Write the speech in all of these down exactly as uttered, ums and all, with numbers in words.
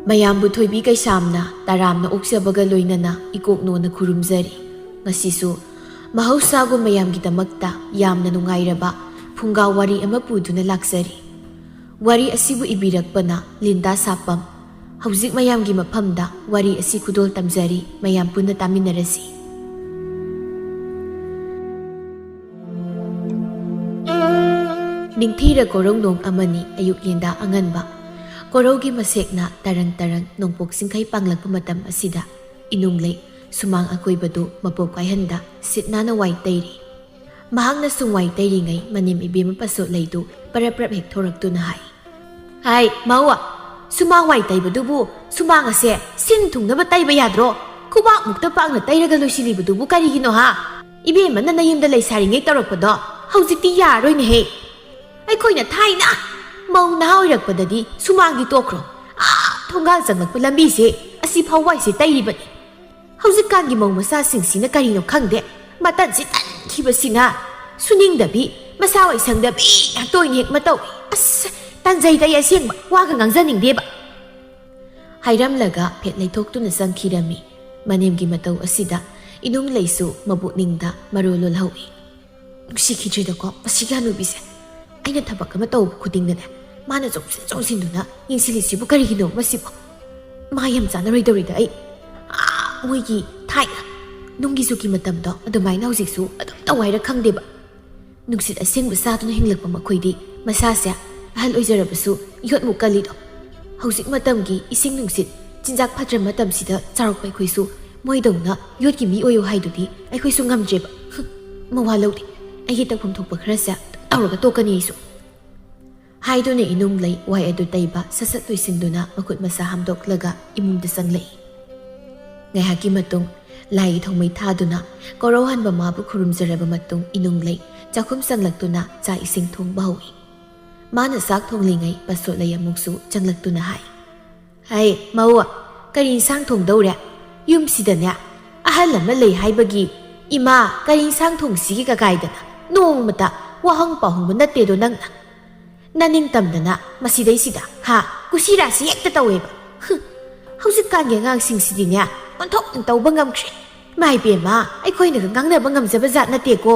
ꯃꯌꯥꯝꯕꯨ ꯊꯣꯏꯕꯤ ꯀꯩꯁꯥꯝꯅ ꯇꯔꯥꯝꯅ ꯑꯣꯛꯆꯕꯒ ꯂꯣꯏꯅꯅ ꯏꯀꯣꯛꯅꯣꯅ ꯈꯨꯔꯨꯝꯖꯔꯤ꯫ ꯉꯁꯤꯁꯨ ꯃꯍꯧꯁꯥꯒꯨꯝ ꯃꯌꯥꯝꯒꯤꯗꯃꯛꯇ ꯌꯥꯝꯅ ꯅꯨꯡꯉꯥꯏꯔꯕ ꯐꯨꯡꯒꯥ ꯋꯥꯔꯤ ꯑꯃ ꯄꯨꯗꯨꯅ ꯂꯥꯛꯆꯔꯤ꯫ ꯋꯥꯔꯤ ꯑꯁꯤꯕꯨ ꯏꯕꯤꯔꯛꯄꯅ ꯂꯤꯟꯗꯥ ꯁꯥꯄꯝ꯫ ꯍꯧꯖꯤꯛ ꯃꯌꯥꯝꯒꯤ ꯃꯐꯝꯗ ꯋꯥꯔꯤ ꯑꯁꯤ ꯈꯨꯗꯣꯜ ꯇꯝꯖꯔꯤ, ꯃꯌꯥꯝ ꯄꯨꯟꯅ ꯇꯥꯃꯤꯟꯅꯔꯁꯤ꯫ ꯅꯤꯡꯊꯤꯔ ꯀꯣꯔꯧ ꯅꯣꯡ ꯑꯃꯅꯤ, ꯑꯌꯨꯛ ꯂꯦꯟꯗꯥ ꯑꯉꯟꯕ꯫ ꯀꯣꯔꯧꯒꯤ ꯃꯁꯦꯛꯅ ꯇꯔꯪ ꯇꯔꯪ ꯅꯣꯡꯄꯣꯛ ꯆꯤꯡꯈꯩ ꯄꯥꯡꯂꯛꯄ ꯃꯇꯝ ꯑꯁꯤꯗ, ꯏꯅꯨꯡꯂꯩ ꯁꯨꯃꯥꯡ ꯑꯀꯣꯏꯕꯗꯨ ꯃꯄꯣꯞ ꯀꯥꯏꯍꯟꯗ ꯁꯤꯠ ꯅꯥꯟꯅ ꯋꯥꯏ ꯇꯩꯔꯤ꯫ ꯃꯍꯥꯛꯅ ꯁꯨꯝ ꯋꯥꯏ ꯇꯩꯔꯤꯉꯩ, ꯃꯅꯦꯝ ꯏꯕꯦꯝꯃ ꯄꯁꯣꯠꯂꯩꯗꯨ ꯄꯔꯞ ꯄꯔꯞ ꯍꯦꯛ ꯊꯣꯔꯛꯇꯨꯅ ꯍꯥꯏ, "ꯍꯥꯏ, ꯃꯧ, ꯁꯨꯃꯥꯡ ꯋꯥꯏ ꯇꯩꯕꯗꯨꯕꯨ ꯁꯨꯃꯥꯡ ꯑꯁꯦ ꯁꯤꯟ ꯊꯨꯡꯅꯕ ꯇꯩꯕ ꯌꯥꯗ꯭ꯔꯣ? ꯈꯨꯕꯥꯛꯃꯨꯛꯇ ꯄꯥꯛꯅ ꯇꯩꯔꯒ ꯂꯣꯏꯁꯤꯜꯂꯤꯕꯗꯨꯕꯨ ꯀꯔꯤꯒꯤꯅꯣ ꯍꯥ? ꯏꯕꯦꯝꯃꯅ ꯅꯌꯨꯝꯗ ꯂꯩꯁꯥꯔꯤꯉꯩ ꯇꯧꯔꯛꯄꯗꯣ ꯍꯧꯖꯤꯛꯇꯤ ꯌꯥꯔꯔꯣꯏꯅꯦꯍꯦ꯫ ꯑꯩꯈꯣꯏꯅ ꯊꯥꯏꯅ ꯃꯧ ꯅꯍꯥ ꯑꯣꯏꯔꯛꯄꯗꯗꯤ ꯁꯨꯃꯥꯡꯗꯤ ꯇꯣꯛꯈ꯭ꯔꯣ, ꯑꯥ ꯊꯣꯡꯒꯥꯜ ꯆꯪꯂꯛꯄ ꯂꯝꯕꯤꯁꯦ ꯑꯁꯤꯐꯥꯎ ꯋꯥꯏꯁꯦ ꯇꯩꯔꯤꯕꯅꯤ꯫ ꯍꯧꯖꯤꯛꯀꯥꯟꯒꯤ ꯃꯧ ꯃꯆꯥꯁꯤꯡꯁꯤꯅ ꯀꯔꯤꯅꯣ ꯈꯪꯗꯦ, ꯃꯇꯟꯁꯤ ꯇꯟꯈꯤꯕꯁꯤꯅ ꯁꯨꯅꯤꯡꯗꯕꯤ, ꯃꯁꯥ ꯋꯥꯏ ꯁꯪꯗꯕꯤ ꯉꯥꯛꯇ ꯑꯣꯏꯅ ꯍꯦꯛ ꯃꯇꯧꯏ꯫ ꯑꯁ, ꯇꯟꯖꯩꯗ ꯑꯩ ꯑꯁꯦꯡꯕ ꯋꯥꯒ ꯉꯥꯡꯖꯅꯤꯡꯗꯦꯕ꯫" ꯍꯥꯏꯔꯝꯂꯒ ꯐꯦꯠ ꯂꯩꯊꯣꯛꯇꯨꯅ ꯆꯪꯈꯤꯔꯝꯃꯤ꯫ ꯃꯅꯦꯝꯒꯤ ꯃꯇꯧ ꯑꯁꯤꯗ ꯏꯅꯨꯡꯂꯩꯁꯨ ꯃꯕꯨꯛꯅꯤꯡꯗ ꯃꯔꯣ ꯂꯣꯜꯍꯧꯏ꯫ "ꯅꯨꯡꯁꯤꯈꯤꯗ꯭ꯔꯦꯗꯀꯣ ꯃꯁꯤꯒꯤ ꯍꯅꯨꯕꯤꯁꯦ꯫ ꯑꯩꯅ ꯊꯕꯛ ꯑꯃ ꯇꯧꯕ ꯈꯨꯗꯤꯡꯗꯅꯦ, ꯃꯥꯅ ꯆꯣꯡꯁꯤꯟ ꯆꯣꯡꯁꯤꯟꯗꯨꯅ ꯌꯦꯡꯁꯤꯜꯂꯤꯁꯤꯕꯨ ꯀꯔꯤꯒꯤꯅꯣ ꯃꯁꯤꯕꯣ? ꯃꯥ ꯌꯥꯝ ꯆꯥꯟꯅꯔꯣꯏꯗꯧꯔꯤꯗ ꯑꯩ꯫ ꯑꯥ, ꯃꯣꯏꯒꯤ ꯊꯥꯏꯅ ꯅꯨꯡꯒꯤ ꯖꯨꯒꯤ ꯃꯇꯝꯗꯣ ꯑꯗꯨꯃꯥꯏꯅ ꯍꯧꯖꯤꯛꯁꯨ ꯑꯗꯨꯝ ꯇꯧ ꯍꯥꯏꯔ ꯈꯪꯗꯦꯕ꯫ ꯅꯨꯡꯁꯤꯠ ꯑꯁꯦꯡꯕ ꯆꯥꯗꯨꯅ ꯍꯤꯡꯂꯛꯄ ꯃꯈꯣꯏꯗꯤ ꯃꯁꯥꯁꯦ ꯑꯍꯜ ꯑꯣꯏꯖꯔꯕꯁꯨ ꯌꯣꯠꯃꯨꯛ ꯀꯜꯂꯤꯗꯣ꯫ ꯍꯧꯖꯤꯛ ꯃꯇꯝꯒꯤ ꯏꯁꯤꯡ ꯅꯨꯡꯁꯤꯠ ꯆꯤꯟꯖꯥꯛ ꯐꯠꯇ꯭ꯔ ꯃꯇꯝꯁꯤꯗ ꯆꯥꯎꯔꯛꯄ ꯑꯩꯈꯣꯏꯁꯨ ꯃꯣꯏꯗꯧꯅ ꯌꯣꯠꯀꯤ ꯃꯤ ꯑꯣꯏꯌꯨ ꯍꯥꯏꯗꯨꯗꯤ ꯑꯩꯈꯣꯏꯁꯨ ꯉꯝꯗ꯭ꯔꯦꯕ꯫ ꯍꯨꯝ, ꯃꯋꯥ ꯂꯧꯗꯦ꯫ ꯑꯩꯒꯤ ꯇꯧꯐꯝ ꯊꯣꯛꯄ ꯈꯔꯁꯦ ꯇꯧꯔꯒ ꯇꯣꯛꯀꯅꯤ ꯑꯩꯁꯨ꯫" ꯍꯥꯏꯗꯨꯅ ꯏꯅꯨꯡꯂꯩ ꯋꯥꯏ ꯑꯗꯨ ꯇꯩꯕ ꯁꯠ ꯁꯠ ꯂꯣꯏꯁꯤꯟꯗꯨꯅ ꯃꯈꯨꯠ ꯃꯁꯥ ꯍꯥꯝꯗꯣꯛꯂꯒ ꯏꯃꯨꯡꯗ ꯆꯪꯂꯛꯏ꯫ ꯉꯥꯏꯍꯥꯛꯀꯤ ꯃꯇꯨꯡ ꯂꯥꯏꯒꯤ ꯊꯧꯃꯩ ꯊꯥꯗꯨꯅ ꯀꯣꯔꯧꯍꯟꯕ ꯃꯥꯕꯨ ꯈꯨꯔꯨꯝꯖꯔꯕ ꯃꯇꯨꯡ ꯏꯅꯨꯡꯂꯩ ꯆꯥꯛꯈꯨꯝ ꯆꯪꯂꯛꯇꯨꯅ ꯆꯥꯛ ꯏꯁꯤꯡ ꯊꯣꯡꯕ ꯍꯧꯏ꯫ ꯃꯥꯅ ꯆꯥꯛ ꯊꯣꯡꯂꯤꯉꯩ ꯄꯁꯣꯠꯂꯩ ꯑꯃꯨꯛꯁꯨ ꯆꯪꯂꯛꯇꯨꯅ ꯍꯥꯏ, "ꯍꯩ, ꯃꯧ, ꯀꯔꯤ ꯏꯟꯁꯥꯡ ꯊꯣꯡꯗꯧꯔꯦ? ꯌꯨꯝꯁꯤꯗꯅꯦ ꯑꯍꯜ ꯑꯃ ꯂꯩ ꯍꯥꯏꯕꯒꯤ ꯏꯃꯥ ꯀꯔꯤ ꯏꯟꯁꯥꯡ ꯊꯣꯡꯁꯤꯒꯦ ꯀꯀꯥꯏꯗꯅ ꯅꯣꯡꯃꯇ ꯋꯥꯍꯪ ꯄꯥꯎꯍꯪꯕ ꯅꯠꯇꯦꯗꯣ ꯅꯪꯅ꯫ ꯅꯅꯤꯡꯇꯝꯗꯅ ꯃꯁꯤꯗꯩꯁꯤꯗ, ꯍꯥ, ꯀꯨꯁꯤꯔꯥꯁꯤ ꯍꯦꯛꯇ ꯇꯧꯋꯦꯕ꯫" ꯍꯨꯝ, ꯍꯧꯖꯤꯛꯀꯥꯟꯒꯤ ꯑꯉꯥꯡꯁꯤꯡꯁꯤꯗꯤꯅꯦ, ꯑꯣꯟꯊꯣꯛꯅ ꯇꯧꯕ ꯉꯝꯈ꯭ꯔꯦ꯫ ꯏꯃꯥ ꯏꯕꯦꯝꯃ, ꯑꯩꯈꯣꯏꯅꯒ ꯉꯥꯡꯅꯕ ꯉꯝꯖꯕ ꯖꯥꯠ ꯅꯠꯇꯦꯀꯣ꯫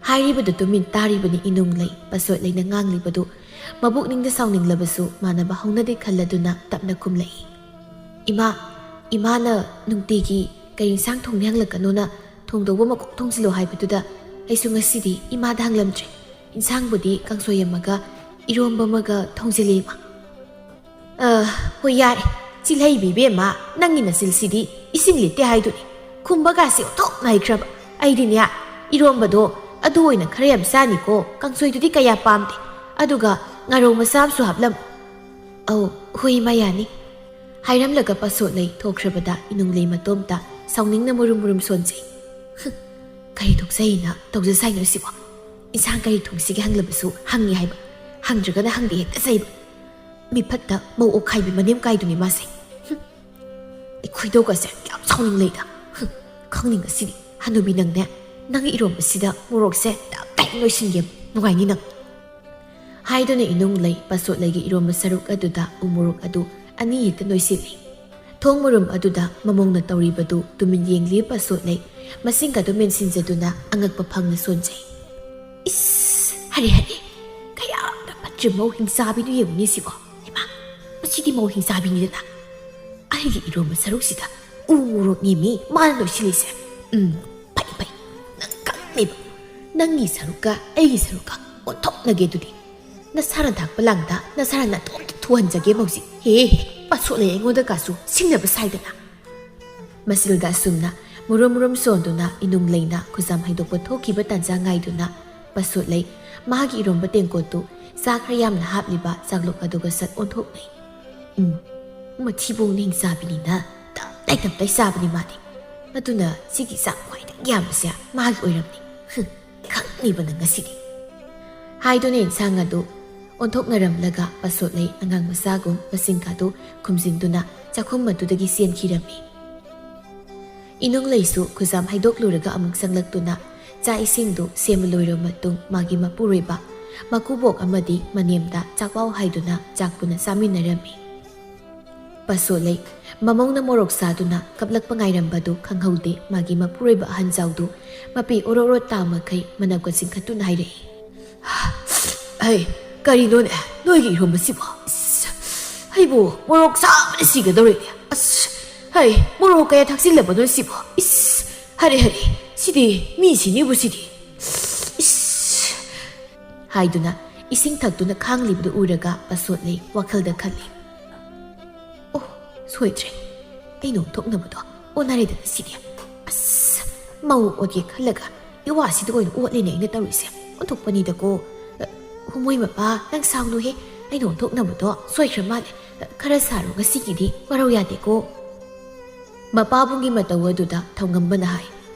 ꯍꯥꯏꯔꯤꯕꯗꯨ ꯇꯨꯃꯤꯟ ꯇꯥꯔꯤꯕꯅꯤ ꯏꯅꯨꯡꯂꯩ꯫ ꯄꯁꯣꯠꯂꯩꯅ ꯉꯥꯡꯂꯤꯕꯗꯨ ꯃꯕꯨꯛꯅꯤꯡꯗ ꯁꯥꯎꯅꯤꯡꯂꯕꯁꯨ ꯃꯥꯟꯅꯕ ꯍꯧꯅꯗꯦ ꯈꯜꯂꯗꯨꯅ ꯇꯞꯅ ꯈꯨꯝꯂꯛꯏ꯫ "ꯏꯃꯥ, ꯏꯃꯥꯅ ꯅꯨꯡꯇꯤꯒꯤ ꯀꯔꯤ ꯏꯟꯁꯥꯡ ꯊꯣꯡꯅꯤ ꯍꯪꯂꯛꯀꯅꯣꯅ ꯊꯣꯡꯗꯧꯕ ꯃꯀꯣꯛ ꯊꯣꯡꯖꯤꯜꯂꯣ ꯍꯥꯏꯕꯗꯨꯗ ꯑꯩꯁꯨ ꯉꯁꯤꯗꯤ ꯏꯃꯥꯗ ꯍꯪꯂꯝꯗ꯭ꯔꯦ꯫ ꯏꯟꯁꯥꯡꯕꯨꯗꯤ ꯀꯥꯡꯁꯣꯏ ꯑꯃꯒ ꯏꯔꯣꯝꯕ ꯑꯃꯒ ꯊꯣꯡꯖꯤꯜꯂꯦ, ꯏꯃꯥ꯫" "ꯑ, ꯍꯣꯏ, ꯌꯥꯔꯦ꯫ ꯆꯤꯜꯍꯩꯕꯤ ꯏꯕꯦꯝꯃ, ꯅꯪꯒꯤ ꯅꯆꯤꯜꯁꯤꯗꯤ ꯏꯁꯤꯡ ꯂꯤꯠꯇꯦ ꯍꯥꯏꯗꯨꯅꯤ꯫ ꯈꯨꯝꯕꯒꯥꯁꯦ ꯑꯣꯟꯊꯣꯛꯅ ꯍꯩꯈ꯭ꯔꯕ꯫ ꯑꯩꯗꯤꯅꯦ, ꯏꯔꯣꯝꯕꯗꯣ ꯑꯗꯨ ꯑꯣꯏꯅ ꯈꯔ ꯌꯥꯝ ꯆꯥꯅꯤꯀꯣ, ꯀꯥꯡꯁꯣꯏꯗꯨꯗꯤ ꯀꯌꯥ ꯄꯥꯝꯗꯦ꯫ ꯑꯗꯨꯒ ꯉꯥꯔꯧ ꯃꯆꯥ ꯑꯃꯁꯨ ꯍꯥꯞꯂꯝꯃꯨ꯫" "ꯑꯧ, ꯍꯣꯏ ꯏꯃꯥ, ꯌꯥꯅꯤ꯫" ꯍꯥꯏꯔꯝꯂꯒ ꯄꯁꯣꯠꯂꯩ ꯊꯣꯛꯈ꯭ꯔꯕꯗ ꯏꯅꯨꯡꯂꯩ ꯃꯇꯣꯝꯇ ꯁꯥꯎꯅꯤꯡꯅ ꯃꯨꯔꯨꯝ ꯃꯨꯔꯨꯝ ꯁꯣꯟꯖꯩ꯫ "ꯍꯨꯝ, ꯀꯔꯤ ꯊꯣꯛꯆꯩꯅ ꯇꯧꯖꯁꯥꯏꯅꯣ ꯁꯤꯕꯣ? ꯏꯟꯁꯥꯡ ꯀꯔꯤ ꯊꯣꯡꯁꯤꯒꯦ ꯍꯪꯂꯕꯁꯨ ꯍꯪꯉꯤ ꯍꯥꯏꯕ, ꯍꯪꯗ꯭ꯔꯒꯅ ꯍꯪꯗꯦ ꯍꯦꯛꯇ ꯆꯩꯕ꯫ ꯃꯤꯐꯠꯇ ꯃꯧ ꯑꯣꯛꯈꯥꯏꯕꯤ ꯃꯅꯦꯝ ꯀꯥꯏꯗꯨꯅꯤ ꯃꯥꯁꯦ꯫ ꯍꯨꯝ, ꯑꯩ ꯈꯣꯏꯗꯧꯒꯁꯦ ꯌꯥꯝ ꯁꯥꯎꯅꯤꯡꯂꯩꯗ꯫ ꯍꯨꯝ, ꯈꯪꯅꯤꯡ ꯑꯁꯤꯗꯤ꯫ ꯍꯅꯨꯕꯤ ꯅꯪꯅꯦ, ꯅꯪꯒꯤ ꯏꯔꯣꯝꯕꯁꯤꯗ ꯃꯣꯔꯣꯛꯁꯦ ꯇꯞ ꯇꯥꯏ ꯅꯣꯏꯁꯤꯟꯒꯦ꯫ ꯅꯨꯡꯉꯥꯏꯅꯤ ꯅꯪ꯫" ꯍꯥꯏꯗꯨꯅ ꯏꯅꯨꯡꯂꯩ ꯄꯁꯣꯠꯂꯩꯒꯤ ꯏꯔꯣꯝꯕ ꯁꯔꯨꯛ ꯑꯗꯨꯗ ꯎꯃꯣꯔꯣꯛ ꯑꯗꯨ ꯑꯅꯤ ꯍꯦꯛꯇ ꯅꯣꯏꯁꯤꯜꯂꯤ꯫ ꯊꯣꯡ ꯃꯔꯨꯝ ꯑꯗꯨꯗ ꯃꯃꯧꯅ ꯇꯧꯔꯤꯕꯗꯨ ꯇꯨꯃꯤꯟ ꯌꯦꯡꯂꯤ ꯄꯁꯣꯠꯂꯩ꯫ ꯃꯁꯤꯡꯒꯗꯨ ꯃꯦꯟꯁꯤꯟꯖꯗꯨꯅ ꯑꯉꯛꯄ ꯐꯪꯅ ꯁꯣꯟꯖꯩ꯫ "ꯏꯁ, ꯍꯔꯦ ꯍꯔꯦ, ꯀꯌꯥꯝꯅ ꯐꯠꯇ꯭ꯔꯤ ꯃꯧ ꯍꯤꯡꯆꯥꯕꯤꯅꯣ ꯌꯦꯡꯉꯨꯅꯦ ꯁꯤꯕꯣ꯫ ꯍꯩꯃꯥ, ꯃꯁꯤꯗꯤ ꯃꯧ ꯍꯤꯡꯆꯥꯕꯤꯅꯤꯗꯅ꯫ ꯑꯩꯒꯤ ꯏꯔꯣꯝꯕ ꯁꯔꯨꯛꯁꯤꯗ ꯎ ꯃꯣꯔꯣꯛ ꯅꯦꯝꯃꯤ ꯃꯥꯅ ꯂꯣꯏꯁꯤꯜꯂꯤꯁꯦ꯫ ꯎꯝ, ꯐꯩ, ꯐꯩ, ꯅꯪ ꯈꯪꯅꯦꯕ꯫ ꯅꯪꯒꯤ ꯁꯔꯨꯛꯀ ꯑꯩꯒꯤ ꯁꯔꯨꯛꯀ ꯑꯣꯟꯊꯣꯛꯅꯒꯦ ꯑꯗꯨꯗꯤ꯫ ꯅꯁꯥꯅ ꯊꯥꯛꯄ ꯂꯥꯡꯗ ꯅꯁꯥꯅ ꯅꯇꯣꯝꯇ ꯊꯨꯍꯟꯖꯒꯦ ꯃꯧꯁꯤ꯫ ꯍꯦ, ꯍꯦ, ꯄꯥꯁꯣꯠꯂꯦ ꯑꯩꯉꯣꯟꯗ ꯀꯥꯁꯨ ꯁꯤꯡꯅꯕ ꯁꯥꯏꯗꯅ꯫" ꯃꯁꯤꯜꯗ ꯑꯁꯨꯝꯅ ꯃꯨꯔꯨꯝ ꯃꯨꯔꯨꯝ ꯁꯣꯟꯗꯨꯅ ꯏꯅꯨꯡ ꯂꯩꯅ ꯈꯨꯖꯥꯝ ꯍꯩꯗꯣꯛꯄ ꯊꯣꯛꯈꯤꯕ ꯇꯥꯟꯖꯥ ꯉꯥꯏꯗꯨꯅ ꯄꯥꯁꯣꯠꯂꯩ ꯃꯥꯒꯤ ꯏꯔꯣꯝꯕ ꯇꯦꯡꯀꯣꯠꯇꯨ ꯆꯥ ꯈꯔ ꯌꯥꯝꯅ ꯍꯥꯞꯂꯤꯕ ꯆꯥꯛꯂꯨꯛ ꯑꯗꯨꯒ ꯁꯠ ꯑꯣꯟꯊꯣꯛꯅꯩ꯫ "ꯎꯝ, ꯃꯊꯤꯕꯣꯡ ꯅꯤꯡ ꯆꯥꯕꯤꯅꯤꯅ ꯇꯞꯇꯥꯏ ꯇꯞꯇꯥꯏ ꯆꯥꯕꯅꯤ ꯃꯥꯗꯤ꯫ ꯑꯗꯨꯅ ꯁꯤꯒꯤ ꯆꯥꯛ ꯈ꯭ꯋꯥꯏꯗꯒꯤ ꯌꯥꯝꯕꯁꯦ ꯃꯥꯒꯤ ꯑꯣꯏꯔꯝꯅꯤ꯫ ꯍꯨꯝ, ꯈꯪꯅꯤꯕ ꯅꯪ ꯉꯁꯤꯗꯤ꯫" ꯍꯥꯏꯗꯨꯅ ꯏꯟꯁꯥꯡ ꯑꯗꯨ ꯑꯣꯟꯊꯣꯛꯅꯔꯝꯂꯒ ꯄꯥꯁꯣꯠꯂꯩ ꯑꯉꯥꯡ ꯃꯆꯥꯒꯨꯝ ꯃꯁꯤꯡ ꯀꯥꯗꯨ ꯈꯨꯝꯖꯤꯟꯗꯨꯅ ꯆꯥꯛꯈꯨꯝ ꯑꯗꯨꯗꯒꯤ ꯆꯦꯟꯈꯤꯔꯝꯃꯤ꯫ ꯏꯅꯨꯡ ꯂꯩꯁꯨ ꯈꯨꯖꯥꯝ ꯍꯩꯗꯣꯛꯂꯨꯔꯒ ꯑꯃꯨꯛ ꯆꯪꯂꯛꯇꯨꯅ ꯆꯥꯛ ꯏꯁꯤꯡꯗꯨ ꯁꯦꯝꯕ ꯂꯣꯏꯔꯕ ꯃꯇꯨꯡ ꯃꯥꯒꯤ ꯃꯄꯨꯔꯣꯏꯕ ꯃꯀꯨꯕꯣꯛ ꯑꯃꯗꯤ ꯃꯅꯦꯝꯗ ꯆꯥꯛꯄꯥꯎ ꯍꯥꯏꯗꯨꯅ ꯆꯥꯛ ꯄꯨꯟꯅ ꯆꯥꯃꯤꯟꯅꯔꯝꯃꯤ꯫ ꯄꯥꯁꯣꯠꯂꯩ ꯃꯃꯧꯅ ꯃꯣꯔꯣꯛ ꯁꯥꯗꯨꯅ ꯀꯞꯂꯛꯄ ꯉꯥꯏꯔꯝꯕꯗꯨ ꯈꯪꯍꯧꯗꯦ꯫ ꯃꯥꯒꯤ ꯃꯄꯨꯔꯣꯏꯕ ꯑꯍꯟꯖꯥꯎꯗꯨ ꯃꯄꯤ ꯑꯣꯔꯣꯛ ꯑꯣꯔꯣꯛ ꯇꯥꯃꯈꯩ ꯃꯅꯞꯀ ꯆꯤꯡꯈꯠꯇꯨꯅ ꯍꯥꯏꯔꯛꯏ, "ꯍꯩ, ꯀꯔꯤꯅꯣꯅꯦ ꯅꯣꯏꯒꯤ ꯏꯔꯣꯝꯕꯁꯤꯕꯣ? ꯏꯁ, ꯑꯩꯕꯨ ꯃꯣꯔꯣꯛ ꯁꯥꯕꯅ ꯁꯤꯒꯗꯧꯔꯦꯅꯦ꯫ ꯑꯁ, ꯍꯩ, ꯃꯣꯔꯣꯛ ꯀꯌꯥ ꯊꯥꯛꯆꯤꯜꯂꯕꯅꯣ ꯁꯤꯕꯣ? ꯏꯁ, ꯍꯔꯦ ꯍꯔꯦ, ꯁꯤꯗꯤ ꯃꯤ ꯁꯤꯅꯤꯕꯨ ꯁꯤꯗꯤ꯫ ꯏꯁ!" ꯍꯥꯏꯗꯨꯅ ꯏꯁꯤꯡ ꯊꯛꯇꯨꯅ ꯈꯥꯡꯂꯤꯕꯗꯨ ꯎꯔꯒ ꯄꯥꯁꯣꯠꯂꯩ ꯋꯥꯈꯜꯗ ꯈꯜꯂꯤ, "ꯑꯣ, ꯁꯣꯏꯗ꯭ꯔꯦ꯫ ꯑꯩꯅ ꯑꯣꯟꯊꯣꯛꯅꯕꯗꯣ ꯑꯣꯟꯅꯔꯦꯗꯅ ꯁꯤꯗꯤ꯫ ꯑꯁ, ꯃꯧ ꯑꯣꯠꯀꯦ ꯈꯜꯂꯒ ꯏꯋꯥꯁꯤꯗ ꯑꯣꯏꯅ ꯑꯣꯠꯂꯦꯅꯦ ꯑꯩꯅ ꯇꯧꯔꯤꯁꯦ꯫ ꯑꯣꯟꯊꯣꯛꯄꯅꯤꯗꯀꯣ꯫ ꯑ, ꯍꯣꯃꯣꯏ ꯃꯄꯥ, ꯅꯪ ꯁꯥꯎꯅꯨꯍꯦ꯫ ꯑꯩꯅ ꯑꯣꯟꯊꯣꯛꯅꯕꯗꯣ ꯁꯣꯏꯈ꯭ꯔ ꯃꯥꯜꯂꯦ꯫ ꯑ, ꯈꯔ ꯁꯥꯔꯣ, ꯉꯁꯤꯒꯤꯗꯤ ꯋꯥꯔꯧ ꯌꯥꯗꯦꯀꯣ꯫" ꯃꯄꯥꯕꯨꯡꯒꯤ ꯃꯇꯧ ꯑꯗꯨꯗ ꯊꯧꯉꯝꯕꯅ ꯍꯥꯏ,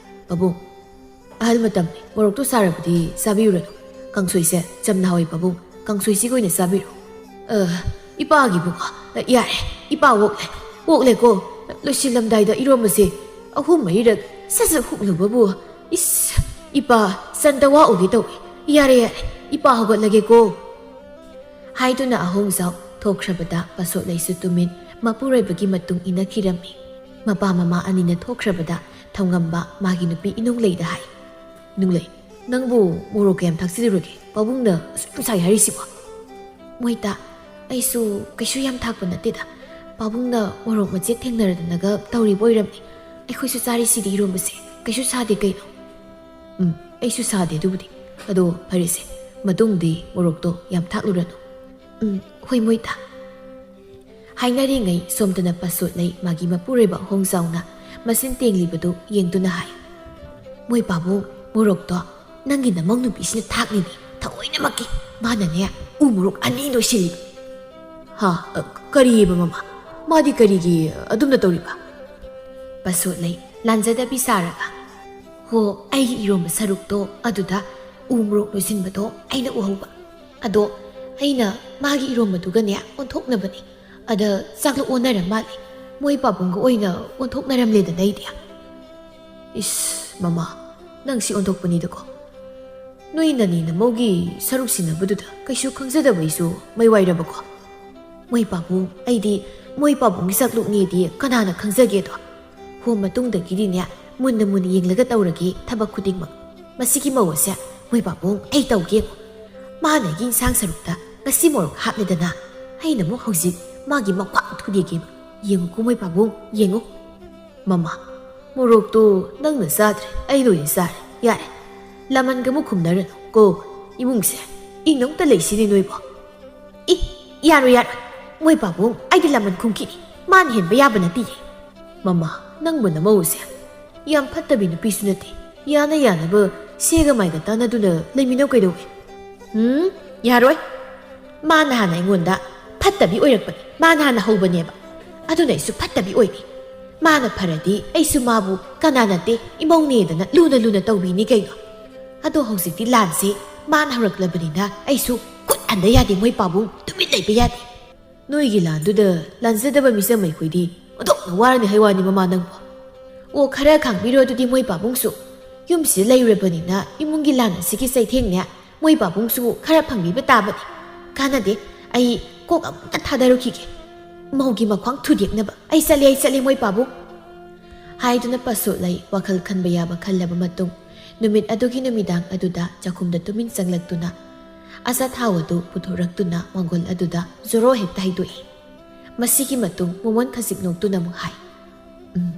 "ꯄꯥꯕꯨꯡ, ꯑꯍꯜ ꯃꯇꯝꯅꯤ, ꯃꯣꯔꯣꯛꯇꯣ ꯁꯥꯔꯕꯗꯤ ꯆꯥꯕꯤꯔꯨꯔꯅꯨ꯫ ꯀꯥꯡꯁꯣꯏꯁꯦ ꯆꯝꯅ ꯍꯥꯎꯏ ꯄꯥꯕꯨꯡ, ꯀꯥꯡꯁꯣꯏꯁꯤꯒ ꯑꯣꯏꯅ ꯆꯥꯕꯤꯔꯣ꯫" "ꯑ, ꯏꯄꯥꯒꯤꯕꯨ, ꯑ, ꯌꯥꯔꯦ, ꯏꯄꯥ ꯑꯣꯛꯂꯦ, ꯑꯣꯛꯂꯦꯀꯣ꯫ ꯂꯣꯏꯁꯤꯜꯂꯝꯗꯥꯏꯗ ꯏꯔꯣꯝꯕꯁꯦ ꯑꯍꯨꯝ ꯃꯔꯤꯔꯛ ꯁꯠ ꯁꯠ ꯍꯨꯛꯂꯨꯕꯕꯨ, ꯏꯁ, ꯏꯄꯥ ꯆꯟꯗ ꯋꯥ ꯎꯒꯦ ꯇꯧꯏ꯫ ꯌꯥꯔꯦ, ꯌꯥꯔꯦ, ꯏꯄꯥ ꯍꯧꯒꯠꯂꯒꯦꯀꯣ꯫" ꯍꯥꯏꯗꯨꯅ ꯑꯍꯣꯡꯖꯥꯎ ꯊꯣꯛꯈ꯭ꯔꯕꯗ ꯄꯥꯁꯣꯠꯂꯩꯁꯨ ꯇꯨꯃꯤꯟ ꯃꯄꯨꯔꯣꯏꯕꯒꯤ ꯃꯇꯨꯡ ꯏꯟꯅꯈꯤꯔꯝꯃꯤ꯫ ꯃꯄꯥ ꯃꯃꯥ ꯑꯅꯤꯅ ꯊꯣꯛꯈ꯭ꯔꯕꯗ ꯊꯧꯉꯝꯕ ꯃꯥꯒꯤ ꯅꯨꯄꯤ ꯏꯅꯨꯡꯂꯩꯗ ꯍꯥꯏ, "ꯏꯅꯨꯡꯂꯩ, ꯅꯪꯕꯨ ꯃꯣꯔꯣꯛ ꯀꯌꯥꯝ ꯊꯥꯛꯆꯤꯜꯂꯨꯔꯒꯦ? ꯄꯥꯕꯨꯡꯅ ꯑꯁꯨꯛ ꯌꯥꯝ ꯁꯥꯏ ꯍꯥꯏꯔꯤꯁꯤꯕꯣ?" "ꯃꯣꯏꯇꯥ, ꯑꯩꯁꯨ ꯀꯩꯁꯨ ꯌꯥꯝ ꯊꯥꯛꯄ ꯅꯠꯇꯦꯗ꯫ ꯄꯥꯕꯨꯡꯅ ꯃꯣꯔꯣꯛ ꯃꯆꯦꯠ ꯊꯦꯡꯅꯔꯗꯅꯒ ꯇꯧꯔꯤꯕ ꯑꯣꯏꯔꯝꯅꯤ꯫ ꯑꯩꯈꯣꯏꯁꯨ ꯆꯥꯔꯤꯁꯤꯗꯤ ꯏꯔꯣꯝꯕꯁꯦ꯫ ꯀꯩꯁꯨ ꯁꯥꯗꯦ ꯀꯩꯅꯣ꯫" "ꯎꯝ, ꯑꯩꯁꯨ ꯁꯥꯗꯦ ꯑꯗꯨꯕꯨꯗꯤ꯫ ꯑꯗꯣ ꯐꯔꯦꯁꯦ, ꯃꯇꯨꯡꯗꯤ ꯃꯣꯔꯣꯛꯇꯣ ꯌꯥꯝ ꯊꯥꯛꯂꯨꯔꯅꯨ꯫" "ꯎꯝ, ꯍꯣꯏ ꯃꯣꯏꯇꯥ꯫" ꯍꯥꯏꯅꯔꯤꯉꯩ ꯁꯣꯝꯗꯅ ꯄꯥꯁꯣꯠꯂꯩ ꯃꯥꯒꯤ ꯃꯄꯨꯔꯣꯏꯕ ꯍꯣꯡꯖꯥꯎꯅ ꯃꯁꯤꯟ ꯇꯦꯡꯂꯤꯕꯗꯨ ꯌꯦꯡꯗꯨꯅ ꯍꯥꯏ, "ꯃꯣꯏ ꯄꯥꯕꯨꯡ, ꯃꯣꯔꯣꯛꯇꯣ ꯅꯪꯒꯤ ꯅꯃꯧ ꯅꯨꯄꯤꯁꯤꯅ ꯊꯥꯛꯂꯤꯅꯤ, ꯊꯑꯣꯏꯅꯃꯛꯀꯤ꯫ ꯃꯥꯅꯅꯦ ꯎ ꯃꯣꯔꯣꯛ ꯑꯅꯤ ꯂꯣꯏꯁꯤꯜꯂꯤ꯫" "ꯍꯥ? ꯑ, ꯀꯔꯤꯑꯕ ꯃꯃꯥ? ꯃꯥꯗꯤ ꯀꯔꯤꯒꯤ ꯑꯗꯨꯝꯅ ꯇꯧꯔꯤꯕ?" ꯄꯥꯁꯣꯠꯂꯩ ꯂꯥꯟꯖꯗꯕꯤ ꯁꯥꯔꯒ, "ꯍꯣ, ꯑꯩꯒꯤ ꯏꯔꯣꯝꯕ ꯁꯔꯨꯛꯇꯣ ꯑꯗꯨꯗ ꯎ ꯃꯣꯔꯣꯛ ꯂꯣꯏꯁꯤꯟꯕꯗꯣ ꯑꯩꯅ ꯎꯍꯧꯕ꯫ ꯑꯗꯣ ꯑꯩꯅ ꯃꯥꯒꯤ ꯏꯔꯣꯝꯕꯗꯨꯒꯅꯦ ꯑꯣꯟꯊꯣꯛꯅꯕꯅꯤ꯫ ꯑꯗ ꯆꯥꯛꯂ ꯑꯣꯟꯅꯔ ꯃꯥꯜꯂꯦ꯫ ꯃꯣꯏ ꯄꯥꯕꯨꯡꯒ ꯑꯣꯏꯅ ꯑꯣꯟꯊꯣꯛꯅꯔꯝꯂꯦꯗꯅ ꯑꯩꯗꯤ꯫" "ꯏꯁ, ꯃꯃꯥ, ꯅꯪ ꯁꯤ ꯑꯣꯟꯊꯣꯛꯄꯅꯤꯗꯀꯣ꯫ ꯅꯣꯏ ꯅꯅꯦ ꯅꯃꯧꯒꯤ ꯁꯔꯨꯛ ꯁꯤꯟꯅꯕꯗꯨꯗ ꯀꯩꯁꯨ ꯈꯪꯖꯗꯕꯩꯁꯨ ꯃꯩ ꯋꯥꯏꯔꯕꯀꯣ꯫ ꯃꯣꯏ ꯄꯥꯕꯨꯡ, ꯑꯩꯗꯤ ꯃꯣꯏ ꯄꯥꯕꯨꯡꯒꯤ ꯁꯛꯂꯨꯛꯅꯦꯗꯤ ꯀꯅꯥꯅ ꯈꯪꯖꯒꯦꯗꯣ? ꯍꯣ, ꯃꯇꯨꯡꯗꯒꯤꯗꯤꯅꯦ, ꯃꯨꯟꯅ ꯃꯨꯟꯅ ꯌꯦꯡꯂꯒ ꯇꯧꯔꯒꯦ ꯊꯕꯛ ꯈꯨꯗꯤꯡꯃꯛ꯫ ꯃꯁꯤꯒꯤ ꯃꯧ ꯑꯁꯦ, ꯃꯣꯏ ꯄꯥꯕꯨꯡ, ꯑꯩ ꯇꯧꯒꯦ꯫ ꯃꯥꯅ ꯑꯩꯒꯤ ꯏꯟꯁꯥꯡ ꯁꯔꯨꯛꯇ ꯉꯁꯤ ꯃꯣꯔꯣꯛ ꯍꯥꯞꯂꯦꯗꯅ, ꯑꯩꯅ ꯑꯃꯨꯛ ꯍꯧꯖꯤꯛ ꯃꯥꯒꯤ ꯃꯈ꯭ꯋꯥꯡ ꯊꯨꯗꯦꯛꯀꯦꯕ꯫ ꯌꯦꯡꯉꯨꯀꯣ ꯃꯣꯏ ꯄꯥꯕꯨꯡ, ꯌꯦꯡꯉꯨ꯫ ꯃꯃꯥ, ꯃꯣꯔꯣꯛꯇꯣ ꯅꯪꯅ ꯆꯥꯗ꯭ꯔꯦ, ꯑꯩꯅ ꯑꯣꯏꯅ ꯆꯥꯔꯦ꯫ ꯌꯥꯔꯦ, ꯂꯃꯟꯒ ꯑꯃꯨꯛ ꯈꯨꯝꯅꯔꯅꯨ ꯀꯣ꯫ ꯏꯃꯨꯡꯁꯦ ꯏꯪꯅ ꯑꯃꯨꯛꯇ ꯂꯩꯁꯤꯅꯦ ꯅꯣꯏꯕꯣ꯫ ꯏ, ꯌꯥꯔꯣꯏ, ꯌꯥꯔꯣꯏ꯫ ꯃꯣꯏ ꯄꯥꯕꯨꯡ, ꯑꯩꯗꯤ ꯂꯃꯟ ꯈꯨꯝꯈꯤꯅꯤ꯫ ꯃꯥꯅ ꯍꯦꯟꯕ ꯌꯥꯕ ꯅꯠꯇꯤꯌꯦ꯫ ꯃꯃꯥ, ꯅꯪꯕꯨ ꯅꯃꯧꯁꯦ ꯌꯥꯝ ꯐꯠꯇꯕꯤ ꯅꯨꯄꯤꯁꯨ ꯅꯠꯇꯦ꯫ ꯌꯥꯅ ꯌꯥꯅꯕ ꯁꯦꯒ ꯃꯥꯏꯒ ꯇꯥꯟꯅꯗꯨꯅ ꯂꯩꯃꯤꯟꯅꯧ ꯀꯩꯗꯧꯋꯦ? ꯎꯝ, ꯌꯥꯔꯣꯏ꯫ ꯃꯥꯅ ꯍꯥꯟꯅ ꯑꯩꯉꯣꯟꯗ ꯐꯠꯇꯕꯤ ꯑꯣꯏꯔꯛꯄꯅꯤ꯫ ꯃꯥꯅ ꯍꯥꯟꯅ ꯍꯧꯕꯅꯦꯕ꯫ ꯑꯗꯨꯅ ꯑꯩꯁꯨ ꯐꯠꯇꯕꯤ ꯑꯣꯏꯅꯤ꯫ ꯃꯥꯅ ꯐꯔꯗꯤ ꯑꯩꯁꯨ ꯃꯥꯕꯨ ꯀꯅꯥ ꯅꯠꯇꯦ, ꯏꯃꯧꯅꯦꯗꯅ ꯂꯨꯅ ꯂꯨꯅ ꯇꯧꯕꯤꯅꯤ ꯀꯩꯅꯣ꯫ ꯑꯗꯣ ꯍꯧꯖꯤꯛꯇꯤ ꯂꯥꯟꯁꯦ ꯃꯥꯅ ꯍꯧꯔꯛꯂꯕꯅꯤꯅ ꯑꯩꯁꯨ ꯈꯨꯠ ꯍꯟꯗ ꯌꯥꯗꯦ ꯃꯣꯏ ꯄꯥꯕꯨꯡ, ꯇꯨꯃꯤꯟ ꯂꯩꯕ ꯌꯥꯗꯦ꯫ ꯅꯣꯏꯒꯤ ꯂꯥꯟꯗꯨꯗ ꯂꯥꯟꯖꯗꯕ ꯃꯤꯆꯝ ꯑꯩꯈꯣꯏꯗꯤ ꯑꯣꯟꯊꯣꯛꯅ ꯋꯥꯔꯅꯤ ꯍꯥꯏ ꯋꯥꯅꯤ ꯃꯃꯥ ꯅꯪꯕꯨ꯫ ꯑꯣ, ꯈꯔ ꯈꯥꯡꯕꯤꯔꯣ ꯑꯗꯨꯗꯤ ꯃꯣꯏ ꯄꯥꯕꯨꯡꯁꯨ꯫ ꯌꯨꯝꯁꯤꯗ ꯂꯩꯔꯨꯔꯕꯅꯤꯅ ꯏꯃꯨꯡꯒꯤ ꯂꯥꯟ ꯑꯁꯤꯒꯤ ꯆꯩꯊꯦꯡꯅꯦ ꯃꯣꯏ ꯄꯥꯕꯨꯡꯁꯨ ꯈꯔ ꯐꯪꯕꯤꯕ ꯇꯥꯕꯅꯤ꯫ ꯀꯥꯟꯅꯗꯦ, ꯑꯩ ꯀꯣꯛ ꯑꯃꯨꯛꯇ ꯊꯥꯗꯔꯨꯈꯤꯒꯦ꯫ ꯃꯧꯒꯤ ꯃꯈ꯭ꯋꯥꯡ ꯊꯨꯗꯦꯛꯅꯕ꯫ ꯑꯩ ꯆꯠꯂꯦ, ꯑꯩ ꯆꯠꯂꯦ ꯃꯣꯏ ꯄꯥꯕꯨꯡ꯫ ꯍꯥꯏꯗꯨꯅ ꯄꯁꯣꯠꯂꯩ ꯋꯥꯈꯜ ꯈꯟꯕ ꯌꯥꯕ ꯈꯜꯂꯕ ꯃꯇꯨꯡ, ꯅꯨꯃꯤꯠ ꯑꯗꯨꯒꯤ ꯅꯨꯃꯤꯗꯥꯡ ꯑꯗꯨꯗ ꯆꯥꯛꯈꯨꯝꯗ ꯇꯨꯃꯤꯟ ꯆꯪꯂꯛꯇꯨꯅ ꯑꯆꯥꯊꯥꯎ ꯑꯗꯨ ꯄꯨꯊꯣꯔꯛꯇꯨꯅ ꯃꯥꯡꯒꯣꯜ ꯑꯗꯨꯗ ꯖꯣꯔꯣ ꯍꯦꯛꯇ ꯍꯩꯗꯣꯛꯏ꯫ ꯃꯁꯤꯒꯤ ꯃꯇꯨꯡ ꯃꯣꯃꯣꯟ ꯈꯖꯤꯛ ꯅꯣꯛꯇꯨꯅ ꯑꯃꯨꯛ ꯍꯥꯏ, "ꯎꯝ,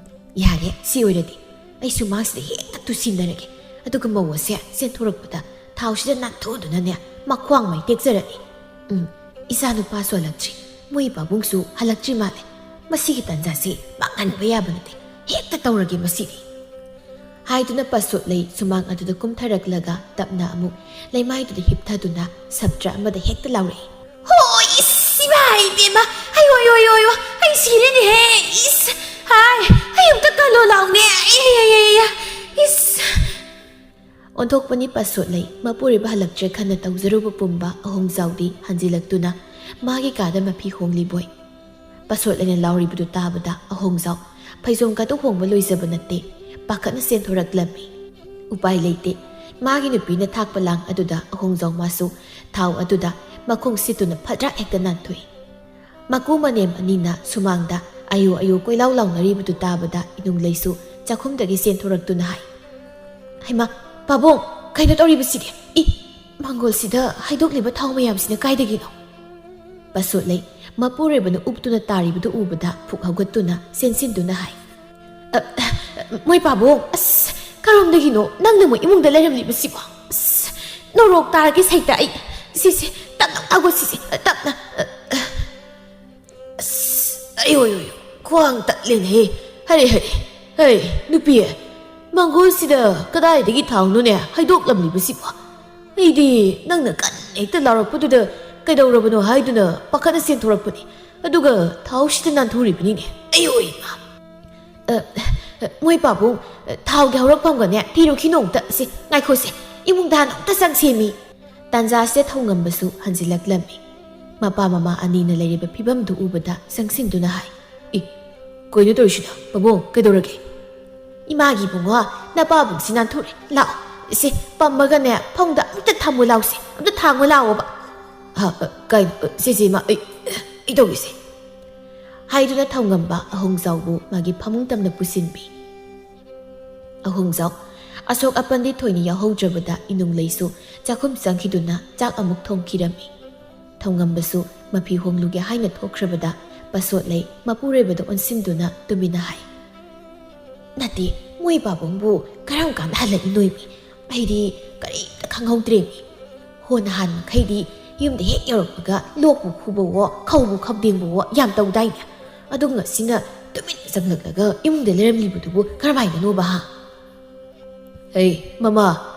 ꯌꯥꯔꯦ, ꯁꯤ ꯑꯣꯏꯔꯗꯤ ꯑꯩ ꯁꯨꯃꯥꯡꯁꯤꯗ ꯍꯦꯛꯇ ꯇꯨꯁꯤꯟꯅꯔꯒꯦ꯫ ꯑꯗꯨꯒ ꯃꯧ ꯑꯁꯦ ꯆꯦꯟꯊꯣꯔꯛꯄꯗ ꯊꯥꯎꯁꯤꯗ ꯅꯥꯟꯊꯣꯛꯎꯗꯨꯅꯅꯦ ꯃꯈ꯭ꯋꯥꯡ ꯃꯩ ꯇꯦꯛꯆꯔꯅꯤ꯫ ꯎꯝ, ꯏꯆꯥ ꯅꯨꯄꯥꯁꯨ ꯍꯜꯂꯛꯇ꯭ꯔꯤ, ꯃꯣꯏ ꯄꯥꯕꯨꯡꯁꯨ ꯍꯜꯂꯛꯇ꯭ꯔꯤ ꯃꯥꯜꯂꯦ꯫ ꯃꯁꯤꯒꯤ ꯇꯥꯟꯖꯥꯁꯤ ꯃꯥꯡꯍꯟꯕ ꯌꯥꯕ ꯅꯠꯇꯦ, ꯍꯦꯛꯇ ꯇꯧꯔꯒꯦ ꯃꯁꯤꯗꯤ"꯫ ꯍꯥꯏꯗꯨꯅ ꯄꯁꯣꯠꯂꯩ ꯁꯨꯃꯥꯡ ꯑꯗꯨꯗ ꯀꯨꯝꯊꯔꯛꯂꯒ ꯇꯞꯅ ꯑꯃꯨꯛ ꯂꯩꯃꯥꯏꯗꯨꯗ ꯍꯤꯞꯊꯗꯨꯅ ꯁꯞꯇ꯭ꯔ ꯑꯃꯗ ꯍꯦꯛꯇ ꯂꯥꯎꯔꯛꯏ꯫ "ꯍꯣꯏ, ꯏꯁ, ꯏꯃꯥ, ꯏꯕꯦꯝꯃ, ꯑꯩ, ꯑꯣꯏ, ꯑꯣꯏ, ꯑꯣꯏ, ꯑꯣꯏ, ꯑꯩ ꯁꯤꯔꯦꯅꯦꯍꯦ, ꯏꯁ, ꯍꯥꯏ, ꯑꯩ ꯑꯝꯇ ꯀꯜꯂꯣ ꯂꯥꯎꯅꯦ, ꯑꯩ, ꯑꯩ, ꯑꯩ, ꯑꯩ, ꯑꯩ, ꯏꯁ"꯫ ꯑꯣꯟꯊꯣꯛꯄꯅꯤ ꯄꯁꯣꯠꯂꯩ, ꯃꯄꯨꯔꯣꯏꯕ ꯍꯜꯂꯛꯇ꯭ꯔꯦ ꯈꯟꯅ ꯇꯧꯖꯔꯨꯕ ꯄꯨꯝꯕ ꯑꯍꯣꯡꯖꯥꯎꯗꯤ ꯍꯟꯖꯤꯜꯂꯛꯇꯨꯅ ꯃꯥꯒꯤ ꯀꯥꯗ ꯃꯐꯤ ꯍꯣꯡꯂꯤꯕꯣꯏ꯫ ꯄꯁꯣꯠꯂꯩꯅ ꯂꯥꯎꯔꯤꯕꯗꯨ ꯇꯥꯕꯗ ꯑꯍꯣꯡꯖꯥꯎ ꯐꯩꯖꯣꯝ ꯀꯥꯗꯨ ꯍꯣꯡꯕ ꯂꯣꯏꯖꯕ ꯅꯠꯇꯦ, ꯄꯥꯈꯠꯅ ꯆꯦꯟꯊꯣꯔꯛꯂꯝꯃꯤ꯫ ꯎꯄꯥꯏ ꯂꯩꯇꯦ, ꯃꯥꯒꯤ ꯅꯨꯄꯤꯅ ꯊꯥꯛꯄ ꯂꯥꯡ ꯑꯗꯨꯗ ꯑꯍꯣꯡꯖꯥꯎ ꯃꯥꯁꯨ ꯊꯥꯎ ꯑꯗꯨꯗ ꯃꯈꯣꯡ ꯁꯤꯠꯇꯨꯅ ꯐꯗ꯭ꯔꯥꯛ ꯍꯦꯛꯇ ꯅꯥꯟꯊꯣꯛꯏ꯫ ꯃꯀꯨ ꯃꯅꯦꯝ ꯑꯅꯤꯅ ꯁꯨꯃꯥꯡꯗ ꯑꯌꯨ ꯑꯌꯨ ꯀꯣꯏꯂꯥꯎ ꯂꯥꯎꯅꯔꯤꯕꯗꯨ ꯇꯥꯕꯗ ꯏꯅꯨꯡꯂꯩꯁꯨ ꯆꯥꯛꯈꯨꯝꯗꯒꯤ ꯆꯦꯟꯊꯣꯔꯛꯇꯨꯅ ꯍꯥꯏ, "ꯍꯩꯃꯥ, ꯄꯥꯕꯨꯡ, ꯀꯩꯅꯣ ꯇꯧꯔꯤꯕꯁꯤꯗꯤ? ꯏ, ꯃꯥꯡꯒꯣꯜꯁꯤꯗ ꯍꯩꯗꯣꯛꯂꯤꯕ ꯊꯥꯎ ꯃꯌꯥꯝꯁꯤꯅ ꯀꯥꯏꯗꯒꯤꯅꯣ?" ꯄꯥꯁꯣꯠꯂꯩ ꯃꯄꯨꯔꯣꯏꯕꯅ ꯎꯞꯇꯨꯅ ꯇꯥꯔꯤꯕꯗꯨ ꯎꯕꯗ ꯐꯨꯛ ꯍꯧꯒꯠꯇꯨꯅ ꯆꯦꯟꯁꯤꯟꯗꯨꯅ ꯍꯥꯏ, "ꯑ, ꯃꯣꯏ ꯄꯥꯕꯨꯡ, ꯑꯁ, ꯀꯔꯣꯝꯗꯒꯤꯅꯣ ꯅꯪꯅ ꯃꯣꯏ ꯏꯃꯨꯡꯗ ꯂꯩꯔꯝꯂꯤꯕꯁꯤꯕꯣ? ꯑꯁ, ꯅꯣꯔꯣꯛ ꯇꯥꯔꯒꯦ ꯁꯩꯇ ꯑꯩ꯫ ꯁꯤꯁꯦ, ꯇꯞꯅ ꯉꯥꯛꯑꯣ ꯁꯤꯁꯦ, ꯇꯞꯅ꯫ ꯑ, ꯑ, ꯑꯁ, ꯑꯌꯣ, ꯑꯌꯣ, ꯑꯌꯣ, ꯈ꯭ꯋꯥꯡ ꯇꯠꯂꯦꯅꯦꯍꯦ꯫ ꯍꯔꯦ, ꯍꯔꯦ, ꯍꯩ, ꯅꯨꯄꯤ, ꯃꯪꯒꯣꯜꯁꯤꯗ ꯀꯗꯥꯏꯗꯒꯤ ꯊꯥꯎꯅꯣꯅꯦ ꯍꯩꯗꯣꯛꯂꯝꯂꯤꯕꯁꯤꯕꯣ? ꯑꯩꯗꯤ ꯅꯪꯅ ꯀꯟꯅ ꯍꯦꯛꯇ ꯂꯥꯎꯔꯛꯄꯗꯨꯗ ꯀꯩꯗꯧꯔꯕꯅꯣ ꯍꯥꯏꯗꯨꯅ ꯄꯥꯈꯠꯅ ꯆꯦꯟꯊꯣꯔꯛꯄꯅꯤ꯫ ꯑꯗꯨꯒ ꯊꯥꯎꯁꯤꯗ ꯅꯥꯟꯊꯨꯔꯤꯕꯅꯤꯅꯦ꯫ ꯑꯌꯣ, ꯏꯃꯥ!" "ꯑ, ꯃꯣꯏ ꯄꯥꯕꯨꯡ, ꯊꯥꯎꯒꯤ ꯍꯧꯔꯛꯐꯝꯒꯅꯦ ꯊꯤꯔꯨꯈꯤꯅꯣ ꯑꯝꯇ꯫ ꯁꯤ, ꯉꯥꯏꯈꯣꯁꯦ, ꯏꯃꯨꯡꯗ ꯍꯥꯟꯅ ꯑꯝꯇ ꯆꯪꯁꯦꯃꯤ꯫" ꯇꯥꯟꯖꯥꯁꯤꯗ ꯊꯧꯉꯝꯕꯁꯨ ꯍꯟꯖꯤꯜꯂꯛꯂꯝꯃꯤ꯫ ꯃꯄꯥ ꯃꯃꯥ ꯑꯅꯤꯅ ꯂꯩꯔꯤꯕ ꯐꯤꯕꯝꯗꯨ ꯎꯕꯗ ꯆꯪꯁꯤꯟꯗꯨꯅ ꯍꯥꯏ, "ꯏ, ꯀꯩꯅꯣ ꯇꯧꯔꯤꯁꯤꯅ? ꯄꯥꯕꯨꯡ, ꯀꯩꯗꯧꯔꯒꯦ?" "ꯏꯃꯥꯒꯤ ꯏꯕꯨꯡꯉꯣ, ꯅꯄꯥꯕꯨꯡꯁꯤ ꯅꯥꯟꯊꯨꯔꯦ꯫ ꯂꯥꯛꯑꯣ, ꯁꯤ, ꯄꯝꯃꯒꯅꯦ ꯐꯃꯨꯡꯗ ꯑꯝꯇ ꯊꯝꯃꯨ ꯂꯥꯎꯁꯦ, ꯑꯝꯇ ꯊꯥꯡꯉꯨ ꯂꯥꯛꯑꯣꯕ꯫" "ꯍꯥ, ꯑ, ꯀꯩꯅꯣ, ꯑ, ꯁꯦ, ꯁꯦ, ꯏꯃꯥ, ꯑꯩ, ꯑꯩ ꯇꯧꯒꯦꯁꯦ꯫" ꯍꯥꯏꯗꯨꯅ ꯊꯧꯉꯝꯕ ꯑꯍꯣꯡꯖꯥꯎꯕꯨ ꯃꯥꯒꯤ ꯐꯃꯨꯡ ꯇꯝꯅ ꯄꯨꯁꯤꯟꯕꯤ꯫ ꯑꯍꯣꯡꯖꯥꯎ ꯑꯁꯣꯛ ꯑꯄꯟꯗꯤ ꯊꯣꯏꯅ ꯌꯥꯎꯍꯧꯗ꯭ꯔꯕꯗ ꯏꯅꯨꯡꯂꯩꯁꯨ ꯆꯥꯛꯈꯨꯝ ꯆꯪꯈꯤꯗꯨꯅ ꯆꯥꯛ ꯑꯃꯨꯛ ꯊꯣꯡꯈꯤꯔꯝꯃꯤ꯫ ꯊꯧꯉꯝꯕꯁꯨ ꯃꯐꯤ ꯍꯣꯡꯂꯨꯒꯦ ꯍꯥꯏꯅ ꯊꯣꯛꯈ꯭ꯔꯕꯗ ꯄꯥꯁꯣꯠꯂꯩ ꯃꯄꯨꯔꯣꯏꯕꯗ ꯑꯣꯟꯁꯤꯟꯗꯨꯅ ꯇꯨꯃꯤꯟꯅ ꯍꯥꯏ, "ꯅꯠꯇꯦ, ꯃꯣꯏ ꯄꯥꯕꯨꯡꯕꯨ ꯀꯔꯝ ꯀꯥꯟꯗ ꯍꯜꯂꯛꯏꯅꯣꯏꯃꯤ? ꯑꯩꯗꯤ ꯀꯔꯤꯝꯇ ꯈꯪꯍꯧꯗ꯭ꯔꯦꯃꯤ꯫ ꯍꯣ, ꯅꯍꯥꯟ ꯃꯈꯩꯗꯤ ꯌꯨꯝꯗ ꯍꯦꯛ ꯌꯧꯔꯛꯄꯒ ꯂꯣꯛꯄꯨ ꯈꯨꯕꯋꯣ, ꯈꯧꯕꯨ ꯈꯧꯗꯦꯡꯕꯋꯣ ꯌꯥꯝ ꯇꯧꯗꯥꯏꯅꯦ? ꯑꯗꯣ ꯉꯁꯤꯅ ꯇꯨꯃꯤꯟꯅ ꯆꯪꯂꯛꯂꯒ ꯏꯃꯨꯡꯗ ꯂꯩꯔꯝꯂꯤꯕꯗꯨꯕꯨ ꯀꯔꯝꯍꯥꯏꯅꯅꯣꯕ, ꯍꯥ?" "ꯑꯩ, ꯃꯃꯥ,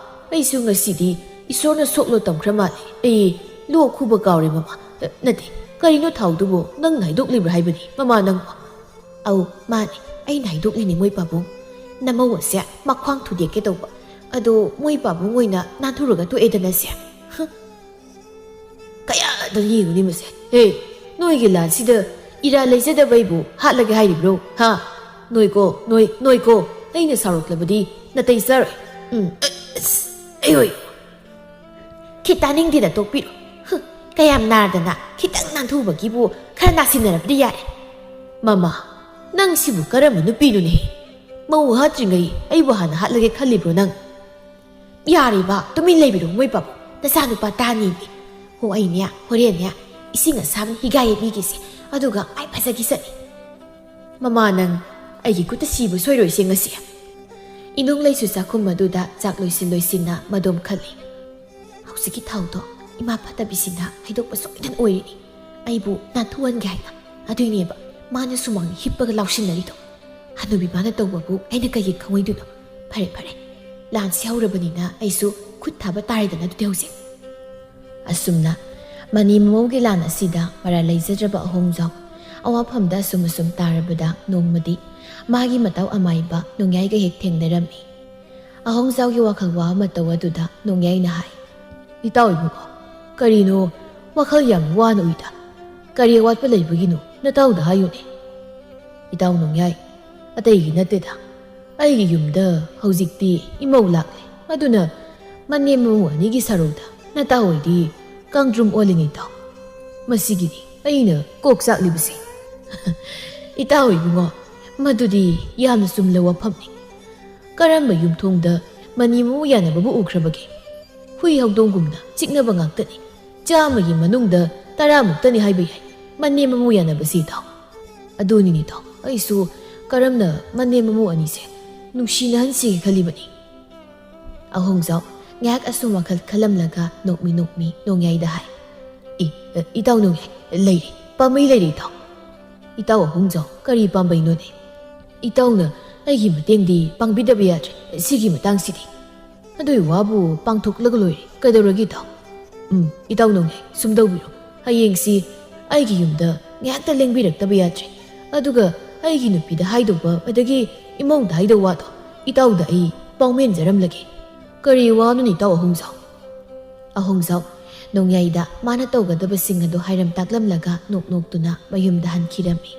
ꯑꯩꯁꯨ ꯉꯁꯤꯗꯤ ꯏꯁꯣꯔꯅ ꯁꯣꯛꯂꯣ ꯇꯝꯈ꯭ꯔ ꯃꯥꯜꯂꯦ꯫ ꯑꯩ ꯂꯣꯛ ꯈꯨꯕ ꯀꯥꯎꯔꯦ, ꯃꯃꯥ꯫ ꯑ, ꯅꯠꯇꯦ, ꯀꯔꯤꯅꯣ ꯊꯥꯎꯗꯨꯕꯨ ꯅꯪꯅ ꯍꯩꯗꯣꯛꯂꯤꯕ꯭ꯔꯥ ꯍꯥꯏꯕꯅꯤ, ꯃꯃꯥ, ꯅꯪꯕꯨ?" "ꯑꯧ, ꯃꯥꯅꯦ, ꯑꯩꯅ ꯍꯩꯗꯣꯛꯂꯤꯅꯦ, ꯃꯣꯏ ꯄꯥꯕꯨꯡ꯫ ꯅꯃꯧ ꯑꯁꯦ ꯃꯈ꯭ꯋꯥꯡ ꯊꯨꯗꯦꯛꯀꯦ ꯇꯧꯕ꯫ ꯑꯗꯣ ꯃꯣꯏ ꯄꯥꯕꯨꯡ ꯑꯣꯏꯅ ꯅꯥꯟꯊꯨꯔꯒ ꯇꯣꯛꯑꯦꯗꯅ ꯁꯦ꯫ ꯍ, ꯀꯌꯥꯗ ꯌꯦꯡꯉꯨꯅꯤ ꯃꯁꯦ꯫ ꯍꯦ, ꯅꯣꯏꯒꯤ ꯂꯥꯟꯁꯤꯗ ꯏꯔꯥ ꯂꯩꯖꯗꯕ ꯑꯩꯕꯨ ꯍꯥꯠꯂꯒꯦ ꯍꯥꯏꯔꯤꯕ꯭ꯔꯣ? ꯍꯥ? ꯅꯣꯏꯀꯣ, ꯅꯣꯏ, ꯅꯣꯏꯀꯣ, ꯑꯩꯅ ꯁꯥꯎꯔꯛꯂꯕꯗꯤ ꯅꯥꯇꯩ ꯆꯥꯔꯣꯏ꯫ ꯎꯝ, ꯑꯁ, ꯑꯩ ꯍꯣꯏ꯫ ꯈꯤꯠ ꯇꯥꯅꯤꯡꯗꯦꯗ, ꯇꯣꯛꯄꯤꯔꯣ꯫ ꯍ, ꯀꯌꯥꯝ ꯅꯥꯔꯗꯅ ꯈꯤꯇꯪ ꯅꯥꯟꯊꯨꯕꯒꯤꯕꯨ ꯅꯥꯁꯤꯟꯅꯔꯕꯗꯤ ꯌꯥꯔꯦ꯫ ꯃꯃꯥ, ꯅꯪ ꯁꯤꯕꯨ ꯀꯔꯝꯕ ꯅꯨꯄꯤꯅꯣꯅꯦ? ꯃꯧ ꯍꯥꯠꯇ꯭ꯔꯤꯉꯩ ꯑꯩꯕꯨ ꯍꯥꯟꯅ ꯍꯥꯠꯂꯒꯦ ꯈꯜꯂꯤꯕ꯭ꯔꯣ ꯅꯪ? ꯌꯥꯔꯦꯕ, ꯇꯨꯃꯤꯟ ꯂꯩꯕꯤꯔꯣ ꯃꯣꯏ ꯄꯥꯕꯨꯡ꯫ ꯅꯆꯥꯅꯨꯄꯥ ꯇꯥꯅꯤꯅꯦ꯫ ꯍꯣ, ꯑꯩꯅꯦ ꯍꯣꯔꯦꯟꯅꯦ ꯏꯁꯤꯡ ꯑꯁꯥꯕꯅ ꯍꯤꯒꯥꯏ ꯌꯦꯠꯄꯤꯒꯦꯁꯦ, ꯑꯗꯨꯒ ꯃꯥꯏ ꯐꯖꯈꯤꯁꯅꯤ꯫ ꯃꯃꯥ, ꯅꯪ ꯑꯩꯒꯤ ꯈꯨꯠꯇ ꯁꯤꯕ ꯁꯣꯏꯔꯣꯏꯁꯦ ꯉꯁꯤ꯫ ꯏꯅꯨꯡ ꯂꯩꯁꯨ ꯆꯥꯛꯈꯨꯝ ꯑꯗꯨꯗ ꯆꯥꯛ ꯂꯣꯏꯁꯤꯟ ꯂꯣꯏꯁꯤꯟꯅ ꯃꯗꯣꯝ ꯈꯜꯂꯤ꯫ ꯍꯧꯖꯤꯛꯀꯤ ꯊꯥꯎꯗꯣ ꯏꯃꯥ ꯐꯠꯇꯕꯤꯁꯤꯅ ꯍꯩꯗꯣꯛꯄ ꯁꯣꯏꯗꯅ ꯑꯣꯏꯔꯤꯅꯤ꯫ ꯑꯩꯕꯨ ꯅꯥꯟꯊꯣꯛꯍꯟꯒꯦ ꯍꯥꯏꯅ꯫ ꯑꯗꯨꯏꯅꯦꯕ ꯃꯥꯅ ꯁꯨꯃꯥꯡꯗ ꯍꯤꯞꯄꯒ ꯂꯥꯎꯁꯤꯟꯅꯔꯤꯗꯣ꯫ ꯍꯅꯨꯕꯤ ꯃꯥꯅ ꯇꯧꯕꯕꯨ ꯑꯩꯅ ꯀꯩꯒꯤ ꯈꯪꯉꯣꯏꯗꯣꯏꯅꯣ? ꯐꯔꯦ, ꯐꯔꯦ, ꯂꯥꯟꯁꯤ ꯍꯧꯔꯕꯅꯤꯅ ꯑꯩꯁꯨ ꯈꯨꯠ ꯊꯥꯕ ꯇꯥꯔꯦꯗꯅ ꯑꯗꯨꯗꯤ ꯍꯧꯖꯤꯛ꯫ ꯑꯁꯨꯝꯅ ꯃꯅꯤ ꯃꯃꯧꯒꯤ ꯂꯥꯟ ꯑꯁꯤꯗ ꯃꯔꯥꯜ ꯂꯩꯖꯗ꯭ꯔꯕ ꯑꯍꯣꯡꯖꯥꯎ ꯑꯋꯥꯐꯝꯗ ꯑꯁꯨꯝ ꯑꯁꯨꯝ ꯇꯥꯔꯕꯗ ꯅꯣꯡꯃꯗꯤ ꯃꯥꯒꯤ ꯃꯇꯥꯎ ꯑꯃꯥꯏꯕ ꯅꯣꯡꯌꯥꯏꯒ ꯍꯦꯛ ꯊꯦꯡꯅꯔꯝꯃꯤ꯫ ꯑꯍꯣꯡꯖꯥꯎꯒꯤ ꯋꯥꯈꯜ ꯋꯥꯕ ꯃꯇꯧ ꯑꯗꯨꯗ ꯅꯣꯡꯌꯥꯏꯅ ꯍꯥꯏ, "ꯏꯇꯥꯎ ꯏꯕꯨꯡꯉꯣ, ꯀꯔꯤꯅꯣ ꯋꯥꯈꯜ ꯌꯥꯝ ꯋꯥꯅ ꯎꯏꯗ? ꯀꯔꯤ ꯑꯋꯥꯠꯄ ꯂꯩꯕꯒꯤꯅꯣ? ꯅꯇꯥꯎꯗ ꯍꯥꯏꯌꯨꯅꯦ꯫" "ꯏꯇꯥꯎ ꯅꯣꯡꯌꯥꯏ, ꯑꯇꯩꯒꯤ ꯅꯠꯇꯦꯗ꯫ ꯑꯩꯒꯤ ꯌꯨꯝꯗ ꯍꯧꯖꯤꯛꯇꯤ ꯏꯃꯧ ꯂꯥꯛꯂꯦ꯫ ꯑꯗꯨꯅ ꯃꯅꯦꯝ ꯃꯃꯧ ꯑꯅꯤꯒꯤ ꯁꯔꯧꯗ ꯅꯇꯥꯎ ꯍꯣꯏꯗꯤ ꯀꯥꯡꯗ꯭ꯔꯨꯝ ꯑꯣꯜꯂꯤꯅꯦ ꯏꯇꯥꯎ꯫ ꯃꯁꯤꯒꯤꯅꯤ ꯑꯩꯅ ꯀꯣꯛ ꯆꯥꯛꯂꯤꯕꯁꯦ꯫" "ꯏꯇꯥꯎ ꯏꯕꯨꯡꯉꯣ, ꯃꯗꯨꯗꯤ ꯌꯥꯝꯅ ꯆꯨꯝꯂꯕ ꯋꯥꯐꯝꯅꯤ꯫ ꯀꯔꯝꯕ ꯌꯨꯝꯊꯣꯡꯗ ꯃꯅꯤ ꯃꯃꯧ ꯌꯥꯅꯕꯕꯨ ꯎꯈ꯭ꯔꯕꯒꯦ? ꯍꯨꯏ ꯍꯧꯗꯣꯡꯒꯨꯝꯅ ꯆꯤꯛꯅꯕ ꯉꯥꯛꯇꯅꯤ꯫ ꯆꯥꯝꯃꯒꯤ ꯃꯅꯨꯡꯗ ꯇꯔꯥꯃꯨꯛꯇꯅꯤ ꯍꯥꯏꯕ ꯌꯥꯏ ꯃꯅꯦꯝ ꯃꯃꯧ ꯌꯥꯅꯕꯁꯤ ꯏꯇꯥꯎ꯫ ꯑꯗꯨꯅꯤꯅꯦ ꯏꯇꯥꯎ, ꯑꯩꯁꯨ ꯀꯔꯝꯅ ꯃꯅꯦꯝ ꯃꯃꯧ ꯑꯅꯤꯁꯦ ꯅꯨꯡꯁꯤꯅꯍꯟꯁꯤꯒꯦ ꯈꯜꯂꯤꯕꯅꯤ꯫" ꯑꯍꯣꯡꯖꯥꯎ ꯉꯥꯏꯍꯥꯛ ꯑꯁꯨꯝ ꯋꯥꯈꯜ ꯈꯜꯂꯝꯂꯒ ꯅꯣꯛꯃꯤ ꯅꯣꯛꯃꯤ ꯅꯣꯡꯌꯥꯏꯗ ꯍꯥꯏ, "ꯏ, ꯏꯇꯥꯎ ꯅꯣꯡꯌꯥꯏ, ꯂꯩꯔꯦ, ꯄꯥꯝꯕꯩ ꯂꯩꯔꯦ ꯏꯇꯥꯎ꯫" "ꯏꯇꯥꯎ ꯑꯍꯣꯡꯖꯥꯎ, ꯀꯔꯤ ꯄꯥꯝꯕꯩꯅꯣꯅꯦ? ꯏꯇꯥꯎꯅ ꯑꯩꯒꯤ ꯃꯇꯦꯡꯗꯤ ꯄꯥꯡꯕꯤꯗꯕ ꯌꯥꯗ꯭ꯔꯦ ꯁꯤꯒꯤ ꯃꯇꯥꯡꯁꯤꯗꯤ꯫ ꯑꯗꯨꯒꯤ ꯋꯥꯕꯨ ꯄꯥꯡꯊꯣꯛꯂꯒ ꯂꯣꯏꯔꯦ꯫ ꯀꯩꯗꯧꯔꯒꯦ ꯏꯇꯥꯎ?" "ꯎꯝ, ꯏꯇꯥꯎ ꯅꯣꯡꯌꯥꯏ, ꯁꯨꯝ ꯇꯧꯕꯤꯔꯣ꯫ ꯍꯌꯦꯡꯁꯤ ꯑꯩꯒꯤ ꯌꯨꯝꯗ ꯉꯥꯏꯍꯥꯛꯇ ꯂꯦꯡꯕꯤꯔꯛꯇꯕ ꯌꯥꯗ꯭ꯔꯦ꯫ ꯑꯗꯨꯒ ꯑꯩꯒꯤ ꯅꯨꯄꯤꯗ ꯍꯥꯏꯗꯧꯕ, ꯑꯗꯒꯤ ꯏꯃꯧꯗ ꯍꯥꯏꯗꯧꯕ ꯋꯥꯗꯣ ꯏꯇꯥꯎꯗ ꯑꯩ ꯄꯥꯎꯃꯦꯟꯖꯔꯝꯂꯒꯦ꯫" "ꯀꯔꯤ ꯋꯥꯅꯣꯅꯦ ꯏꯇꯥꯎ ꯑꯍꯣꯡꯖꯥꯎ?" ꯑꯍꯣꯡꯖꯥꯎ ꯅꯣꯡꯌꯥꯏꯗ ꯃꯥꯅ ꯇꯧꯒꯗꯕꯁꯤꯡ ꯑꯗꯨ ꯍꯥꯏꯔꯝ ꯇꯥꯛꯂꯝꯂꯒ ꯅꯣꯛ ꯅꯣꯛꯇꯨꯅ ꯃꯌꯨꯝꯗ ꯍꯟꯈꯤꯔꯝꯃꯤ꯫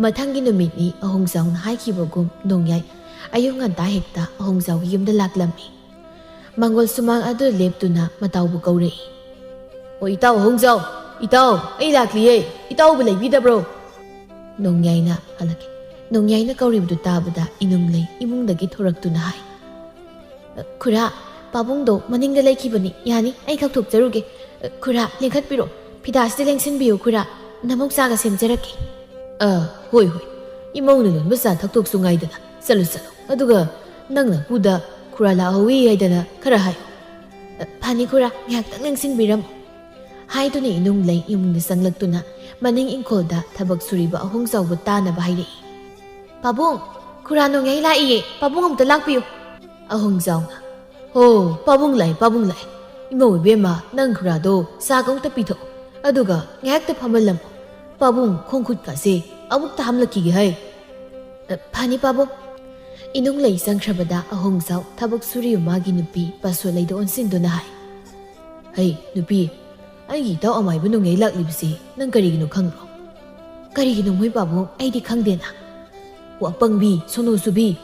ꯃꯊꯪꯒꯤ ꯅꯨꯃꯤꯠꯅꯤ ꯑꯍꯣꯡꯖꯥꯎꯅ ꯍꯥꯏꯈꯤꯕꯒꯨꯝ ꯅꯣꯡꯌꯥꯏ ꯑꯌꯨꯛ ꯉꯟꯇꯥ ꯍꯦꯛꯇ ꯑꯍꯣꯡꯖꯥꯎꯒꯤ ꯌꯨꯝꯗ ꯂꯥꯛꯂꯝꯃꯤ꯫ ꯃꯪꯒꯣꯜ ꯁꯨꯃꯥꯡ ꯑꯗꯨ ꯂꯦꯞꯇꯨꯅ ꯃꯇꯥꯎꯕꯨ ꯀꯧꯔꯛꯏ꯫ "ꯑꯣ ꯏꯇꯥꯎ ꯑꯍꯣꯡꯖꯥꯎ, "ꯏꯇꯥꯎ, ꯑꯩ ꯂꯥꯛꯂꯤꯌꯦ, ꯏꯇꯥꯎꯕꯨ ꯂꯩꯕꯤꯗꯕ꯭ꯔꯣ?" ꯅꯣꯡꯌꯥꯏꯅ ꯍꯜꯂꯛꯀꯦ꯫ ꯅꯣꯡꯌꯥꯏꯅ ꯀꯧꯔꯤꯕꯗꯨ ꯇꯥꯕꯗ ꯏꯅꯨꯡꯂꯩ ꯏꯃꯨꯡꯗꯒꯤ ꯊꯣꯔꯛꯇꯨꯅ ꯍꯥꯏ, "ꯈꯨꯔꯥ, ꯄꯥꯕꯨꯡꯗꯣ ꯃꯅꯤꯡꯗ ꯂꯩꯈꯤꯕꯅꯤ, ꯌꯥꯅꯤ, ꯑꯩ ꯀꯧꯊꯣꯛꯆꯔꯨꯒꯦ꯫ ꯈꯨꯔꯥ, ꯂꯦꯡꯈꯠꯄꯤꯔꯣ, ꯐꯤꯗꯥꯁꯤꯗ ꯂꯦꯡꯁꯤꯟꯕꯤꯌꯨ ꯈꯨꯔꯥ, ꯅꯃꯧ ꯆꯥꯒ ꯁꯦꯝꯖꯔꯛꯀꯦ꯫" "ꯑ, ꯍꯣꯏ ꯍꯣꯏ, ꯏꯃꯧꯅ ꯂꯣꯟꯕ ꯆꯥ ꯊꯛꯇꯣꯛꯁꯨ ꯉꯥꯏꯗꯅ, ꯆꯠꯂꯨ ꯆꯠꯂꯨ꯫ ꯑꯗꯨꯒ ꯅꯪ ꯅꯄꯨꯗ ꯈꯨꯔꯥ ꯂꯥꯛꯍꯧꯏ ꯍꯥꯏꯗꯅ ꯈꯔ ꯍꯥꯏꯌꯨ꯫" "ꯐꯅꯤ ꯈꯨꯔꯥ, ꯉꯥꯏꯍꯥꯛꯇꯪ ꯂꯦꯡꯁꯤꯟꯕꯤꯔꯝꯃꯨ꯫" ꯍꯥꯏꯗꯨꯅ ꯏꯅꯨꯡꯂꯩ ꯏꯃꯨꯡꯗ ꯆꯪꯂꯛꯇꯨꯅ ꯃꯅꯤꯡ ꯏꯪꯈꯣꯜꯗ ꯊꯕꯛ ꯁꯨꯔꯤꯕ ꯑꯍꯣꯡꯖꯥꯎꯕ ꯇꯥꯅꯕ ꯍꯥꯏꯔꯛꯏ꯫ "ꯄꯥꯕꯨꯡ, ꯈꯨꯔꯥ ꯅꯣꯡꯌꯥꯏ ꯂꯥꯛꯏꯌꯦ, ꯄꯥꯕꯨꯡ ꯑꯃꯨꯛꯇ ꯂꯥꯛꯄꯤꯌꯨ꯫" ꯑꯍꯣꯡꯖꯥꯎꯅ, "ꯍꯣ, ꯄꯥꯕꯨꯡ ꯂꯥꯛꯑꯦ, ꯄꯥꯕꯨꯡ ꯂꯥꯛꯑꯦ꯫ ꯏꯃꯧ ꯏꯕꯦꯝꯃ, ꯅꯪ ꯈꯨꯔꯥꯗꯣ ꯆꯥꯒ ꯑꯃꯨꯛꯇ ꯄꯤꯊꯛꯎ, ꯑꯗꯨꯒ ꯉꯥꯏꯍꯥꯛꯇ ꯐꯝꯍꯜꯂꯝꯃꯨ꯫ ꯄꯥꯕꯨꯡ ꯈꯣꯡ ꯈꯨꯠꯀꯥꯁꯦ ꯑꯃꯨꯛꯇ ꯍꯥꯝꯂꯛꯈꯤꯒꯦ ꯍꯥꯏ꯫" "ꯐꯅꯤ ꯄꯥꯕꯨꯡ꯫" ꯏꯅꯨꯡꯂꯩ ꯆꯪꯈ꯭ꯔꯕꯗ ꯑꯍꯣꯡꯖꯥꯎ ꯊꯕꯛ ꯁꯨꯔꯤꯕ ꯃꯥꯒꯤ ꯅꯨꯄꯤ ꯄꯥꯁꯣꯂꯩꯗ ꯑꯣꯟꯁꯤꯟꯗꯨꯅ ꯍꯥꯏ, "ꯍꯩ ꯅꯨꯄꯤ, ꯑꯩꯒꯤ ꯏꯇꯥꯎ ꯑꯃꯥꯏꯕ ꯅꯣꯡꯌꯥꯏ ꯂꯥꯛꯂꯤꯕꯁꯤ ꯅꯪ ꯀꯔꯤꯒꯤꯅꯣ ꯈꯪꯕ꯭ꯔꯣ?" "ꯀꯔꯤꯒꯤꯅꯣ ꯃꯣꯏ ꯄꯥꯕꯨꯡ? ꯑꯩꯗꯤ ꯈꯪꯗꯦꯅ꯫" "ꯋꯥ ꯄꯪꯕꯤ, ꯁꯣꯅꯣ ꯁꯨꯕꯤ,